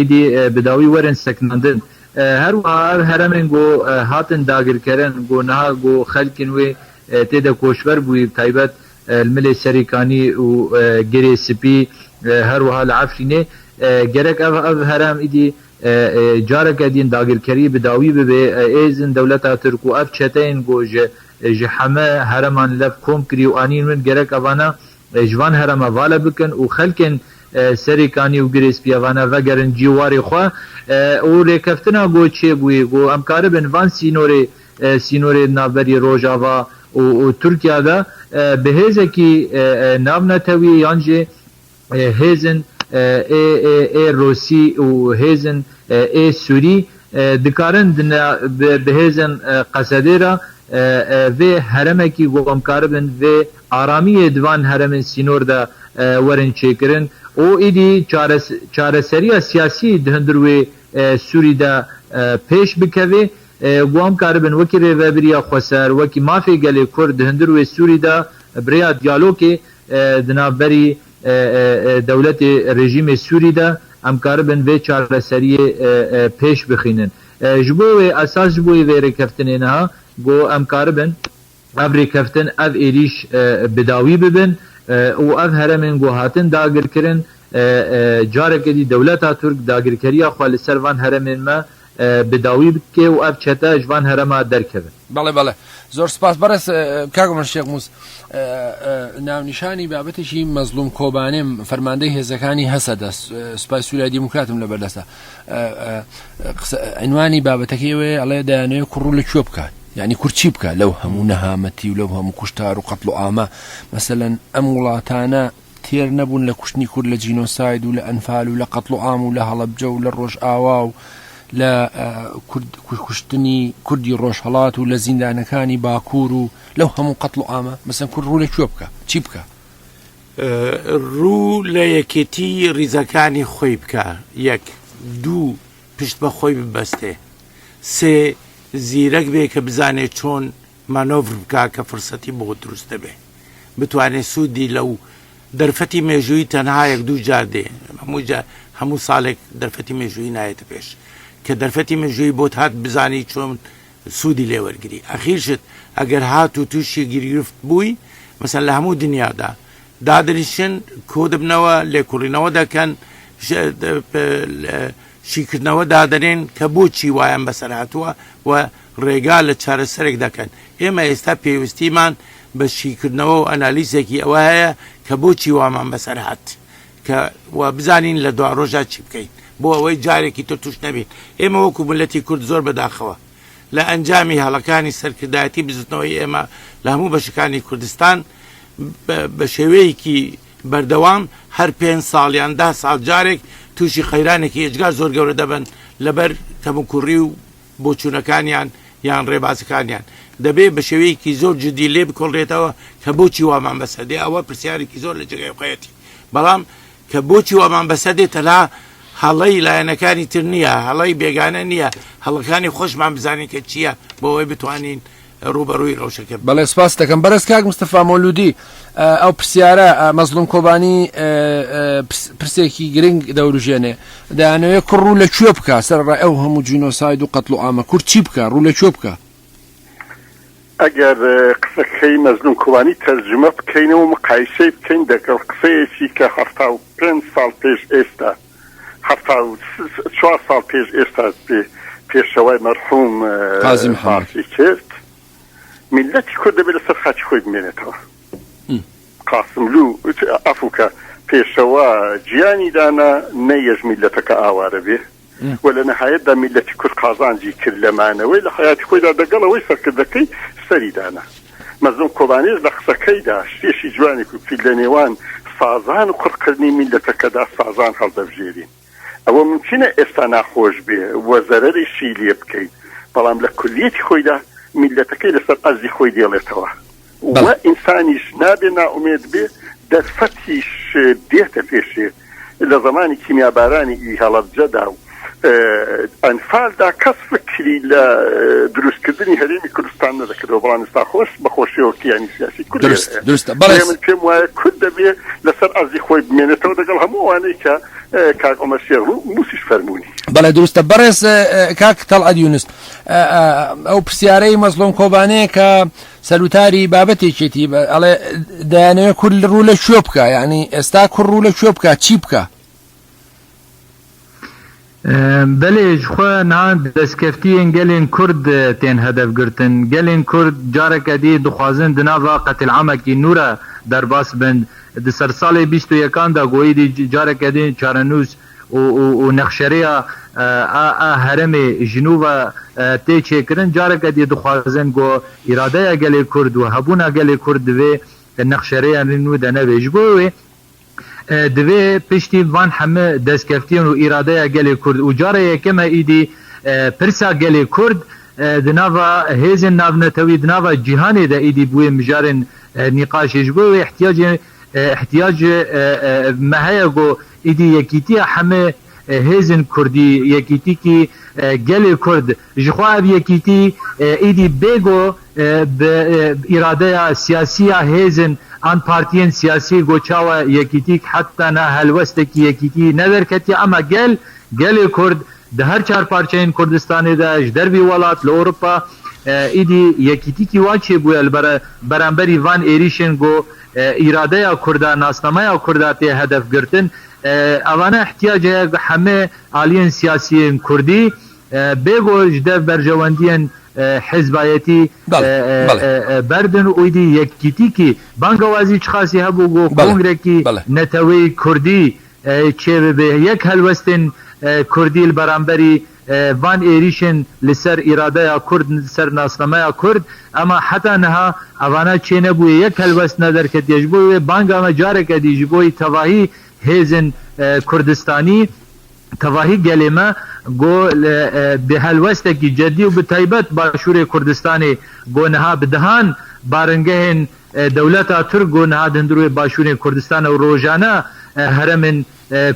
êdî bi dawî werin sekinandin. Her wiha ev heremên ku hatin dagirkerin ku niha ku xelkên wê tê de koçber bûyî bi taybet li milê Serêkanî û Girê Spî her wiha li Efrînê gerek ev ev herem êdî Careke din dagirkerî bi dawî bibe, êzin dewleta Tirk û ev çeteyên ku ji ji heme hereman lev kom kirî û anîn win gerek evana ji van herema vale bikin û xelkên Serê Kanî û Girê Spî evana vegerin cî warê xwe û rêkeftina ku çêbûyê ku em karibin van sînorê sînorê di navberî Rojava û û Tirkiya de bi hêzekî navnetewî yan jî Hêzên ê ê Rûsî û hêzên ê Sûrî dikarin di bi hêzên Qesedê re vê heremekî ku em karibin vê aramiyê di van heremên sînor de werin çêkirin û êdî çareseriya siyasî di hundir wê Sûrî de pêş bikevê ku em karibin wekî rêvebiriya xweser, wekî mafê gelê Kurd di hundir wê Sûrî de bi rêya diyalogê Di navberî dewletê rejîmê Sûrî de em karibin vê çareseriyê pêş bixînin. Ji bo wê esas ji bo vê rêkeftinê niha ku em karibin ev rêkeftin ev êrîş bi dawî bibin û ev heremên ku hatin dagirkirin careke dî dewleta Turk dagirkeriya xwe li ser van heremên me bi dawî bike û ev çete ji van herema derkevin. Belê belê زۆر سپاس بەڕێز کاک عومەر شێخ موس ناونیشانی بابەتێکی مەزلوم کۆبانێم فەرماندەی هێزەکانی هەسەدە سوپای سووریای دیموکراتم لە بەردەستە عنوانی بابەتەکەی ئەوەیە ئەڵێ دەیانەوێت کوڕ لە کوێ بکات یعنی کورد چی بکات لەو هەموو نەهامەتی و لەو هەموو کوشتار و قەتڵ و عامە مەسەلەن ئەم وڵاتانە تێر نەبوون لە کوشتنی کورد لە جینۆساید و لە ئەنفال و لە قەتڵ و عام و لە هەڵەبجە و لە ڕۆژئاوا و لە کوشتنی کوردی ڕۆژهەڵات و لە زیندانەکانی باکوور و لەو هەموو قەتڵ و عامە مەسەن کورد ڕوو لە کوێ بکە چی بکە؟ ڕوو لە یەکێتی ڕیزەکانی خۆی بکە یەک دوو پشت بە خۆی ببەستێ سێ زیرەک بێ کە بزانێ چۆن مانۆڤر بکا کە فرسەتی بۆ دروست دەبێ بتوانێ سوودی لەو دەرفەتی مێژووی تەنها یەک دوو جار دێ هەموو جار هەموو ساڵێک دەرفەتی مێژووی نایەتە پێش کە دەرفەتی مێژووی بۆت هات بزانی چۆن سوودی لێ وەرگری ئەخیر شت ئەگەر هات و تووشی گیرگرفت بووی مەسەن لە هەموو دنیادا دادنیشن کۆ دەبنەوە لێکۆڵینەوە دەکەن شیکردنەوە دادەنێن کە بۆچی وایان بەسەر هاتووە و ڕێگا لە چارەسەرێک دەکەن ئێمە ئێستا پێویستیمان بە شیکردنەوە و ئەنالیزێکی ئەوە هەیە کە بۆچی وامان بەسەر هات کە و بزانین لە دواڕۆژا چی بکەین بۆ ئەوەی جارێکی تر توش نەبین ئێمە وەکو میللەتی کورد زۆر بەداخەوە لە ئەنجامی هەڵەکانی سەرکردایەتی بزوتنەوەی ئێمە لە هەموو بەشەکانی کوردستان بە شێوەیەکی بەردەوام هەر پێنج ساڵ یان ده ساڵ جارێک تووشی قەیرانێکی ئێجگار زۆر گەورە دەبن لەبەر کەموکوڕی و بۆچوونەکانیان یان ڕێبازەکانیان دەبێ بە شێوەیەکی زۆر جدی لێ بکۆڵرێتەوە کە بۆچی وامان بەسەر دێ ئەوە پرسیارێکی زۆر لە جێگای خۆیەتی بەڵام کە بۆچی وامان بەسەر دێ تەنها هەڵەی لایەنەکانی تر نییە هەڵەی بێگانە نییە هەڵەکانی خۆشمان بزانین کە چییە بۆ ئەوەی بتوانین ڕووبەڕووی ڕەوشەکە بین. بەڵێ سپاست دەکەم بەڕێز کاک مستەفا مەولوودی ئەو پرسیارە مەزڵوم کۆبانی پرسێکی گرنگ دەوروژێنێ دەیانەوێ کوڕ ڕوو لە کوێ بکا سەرەڕای ئەو هەموو جینۆساید و قەتڵ و عامە کورد چی بکا ڕوو لە کوێ بکا؟ ئەگەر قسەکەی مەزلوم کۆبانی تەرجومە بکەینەوە و مقایسەی بکەین دەگەڵ قسەیەکی کە 75 ساڵ پێش ئێستا 74 ساڵ پێش ئێستا پێشەوای مەرحوم قازی محەممەد باسی کرد میللەتی کورد دەبێت لەسەر خاکی خۆی بمێنێتەوە. قاسملوو عەفوو کە پێشەوا گیانی دانا نەیەش میللەتەکە ئاوارە بێ و لە نەهایەتدا میللەتی کورد قازانجی کرد لە مانەوەی لە حەیاتی خۆیدا دەگەڵ ئەوەی سەرکردەکەی سەری دانا. مەزلوم کۆبانێش لە قسەکەیدا شتێکی جوانی کوتی لە نێوان سازان و قڕکردنی میللەتەکەدا سازان هەڵدەبژێرین. ئەوە مومکینە ئێستا ناخۆش بێ و زەرەریشی لێ بکەین، بەڵام لە کولیەتی خۆیدا میللەتەکەی لەسەر ئەرزی خۆی دێڵێتەوە و ئینسانیش نابێ نائومێد بێ، دەرفەتیش دێتە پێشێ. لە زەمانی کیمیابارانی ی هەڵەبجەدا و ئەنفالدا کەس فکری لە دروستکردنی هەرێمی کوردستان نەدەکردەوە، بەڵام ئێستا خۆش بە خۆشیەوە کیانی سیاسی کورد لێرە هەیە. دروستە بەڵێ. من پێم وایە کورد دەبێ لەسەر ئەرزی خۆی بمێنێتەوە دەگەڵ هەموو ئەوانەی کە کاک عومەر شێخ موسیش فەرموونی. بەڵێ دروستە بەڕێز کاک تەڵعەت یونس ئەو پرسیارەی مەزڵوم کۆبانێ کە سەروتاری بابەتێکێتی ئەڵێ دەیانەوێت کورد ڕوو لە کوێ بکە یعنی ئێستا کوڕ ڕوو لە کوێ بکە چی بکە؟ بەلێ jixwe niha destkeftiyên gelên Kurd tên hedefgirtin. Gelên Kurd careke dî dixwazin di nava qetil'amekî nû re derbas bin. Di sersalê 21an de ku êdî careke din çarenûs û û nexşerêya a a herêmê ji nû ve tê çêkirin, careke dî dixwazin ku îradeya gelê Kurd û hebûna gelê Kurd di vê nexşerêya nû de nebe. Ji bo wê Divê piştî van heme destkeftiyên û îradeya gelê Kurd û cara yekem e îdî pirsa gelê Kurd di nava hêzên navnetewî di nava cîhanê de îdî bûye mijarên nîqaşê. Ji bo wê îhtiyacê îhtiyac me heye ku îdî yekîtiya heme hêzên Kurdî, yekîtîkî gelê Kurd ji xwe ev yekîtî îdî bê ku bi îradeya siyasî ya hêzên an partiyên siyasî ku çawa yekîtîk heta na helwestekî yekîtî nederketiye ema gel, gelê Kurd di her çar parçeyên Kurdistanê de ji dervî welat li Ewropa îdî yekîtîkî wa çêbûye li beramberî van êrîşên ku îradeya Kurda, nasnameya Kurda tê hedefgirtin. Evane îhtîyac heye ku heme aliyên siyasî yên Kurdî bê ku ji dev berjewendiyên hizbayetî berdin û êdî yekîtîkî bangewazî çiqasî hebû ku kongrekî neteweyî Kurdî çêbibe, yek helwestên Kurdî li beramberî van êrîşên li ser îradeya Kurd, li ser nasnameya Kurd ema heta niha evana çênebûye, yek helwest nederketiye. Ji bo wê banga me careke dî ji bo tevahî hêzên Kurdistanî. تەڤاهی گەلێ me go bi helwestekî ceddî û bi taybet Başûrê Kurdistanê go niha bi dehan baringehên dewleta Tirk go niha di hundirûyê Başûrê Kurdistanê û rojane heremên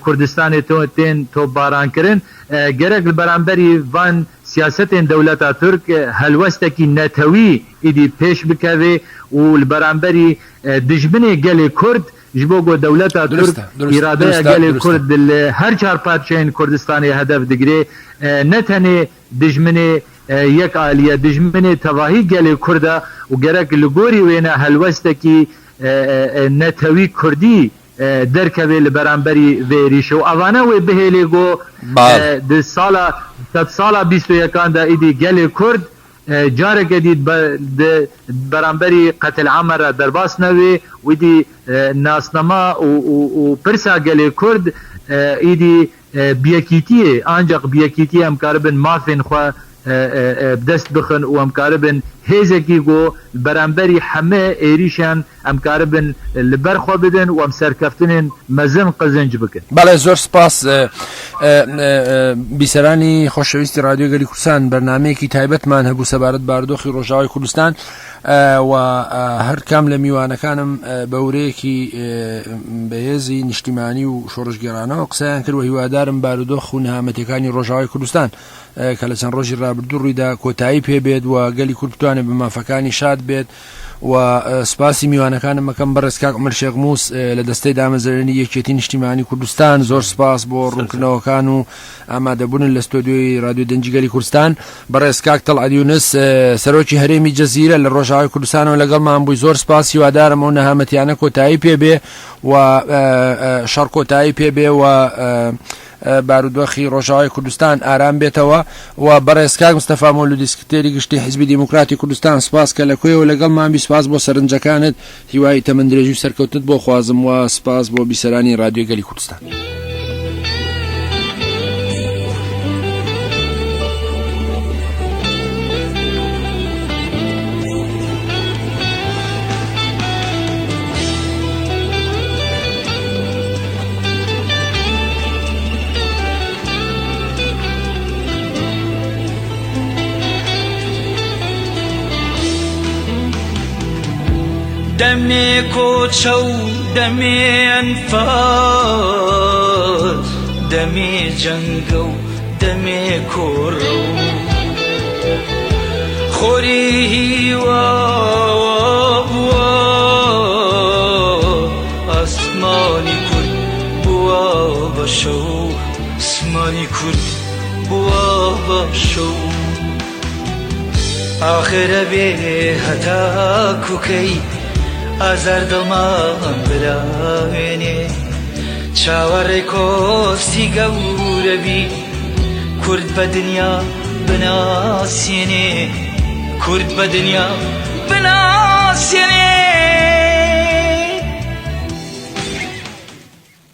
Kurdistanê tên topbarankirin gerek li beramberî van siyasetên dewleta Tirk helwestekî netewî îdî pêş bikevê û li beramberî dijminê gelê Kurd Ji bo ku dewleta Tirk îradeya gelê Kurd li her çar parçeyên Kurdistanê hedef digire, ne tenê dijminê yek alî ye, dijminê tevahî gelê Kurd e û gerek li gorî wêne helwestekî netewî Kurdî derkeve li beramberî vê êrîşê û evane wê bihêlê ku di sala sedsala 21an de êdî gelê Kurd Careke dî di beramberî qetilame re derbas newê û îdî nasnama û pirsa gelê Kurd îdî bi yekîtiyê ancaq bi yekîtiyê em karibin mafên xwe bi dest bixin û em karibin hêzekî ku li beramberî heme êrîşan em karibin li ber xwe bidin û em serkeftinên mezin qizinc bikin. Belê zor spas بیسەرانی خۆشەویستی رادیۆ گەلی کوردستان بەرنمەیەکی تایبەتمان هەبوو سەبارەت بارودۆخی ڕۆژاوای کوردستان و هەر کام لە میوانەکانم بە ورەیەکی بەهێزی نیشتیمانی و شۆڕشگێڕانەوە قسەیان کرد و هیوادارم بارودۆخ و نەهامەتیەکانی ڕۆژاوای کوردستان کە لە چەند ڕۆژی ڕابردوو ڕوویدا کۆتایی پێبێت و گەلی کورد بتوانێت بە مافەکانی شاد بێت و سپاسی میوانەکانم ئەکەم بەڕێز کاک عومەر شێخ موس لە دەستەی دامەزرێنی یەکێتی نیشتیمانی کوردستان زۆر سپاس بۆ ڕوونکردنەوەکان و ئامادەبوون لە ستۆدیۆی رادیۆ دەنگی گەلی کوردستان بەڕێز کاک تەڵعەت یونس سەرۆکی هەرێمی جەزیرە لە ڕۆژاوای کوردستانەوە لەگەڵمان بووی زۆر سپاس هیوادارم ئەو نەهامەتیانە کۆتایی پێبێ و شەڕ کۆتایی پێبێ و بارودۆخی ڕۆژاوای کوردستان ئارام بێتەوە و بەڕێز کاک مستەفا مەولودی سکرتێری گشتی حیزبی دیموکراتی کوردستان سپاس کە لە کوێوە لەگەڵمان بی سپاس بۆ سەرنجەکانت هیوای تەمەن درێژی و سەرکەوتنت بۆ خوازم و سپاس بۆ بیسەرانی ڕادیۆی گەلی کوردستان. دەمێ کۆچە و دەمێ ئەنفال دەمێ جەنگە و دەمێ کۆڕە و خۆری هیوا بووە ئاسمانی کورد بووە بە شەو ئاسمانی کورد بووە بە شەو ئاخرە بێ هەتا کوکەی ئازار دڵمان براوێنێ چاوەڕێ کۆستی گەورەبی کورد بە دنیا بناسێنێ کورد بە دنیا بناسێنێ.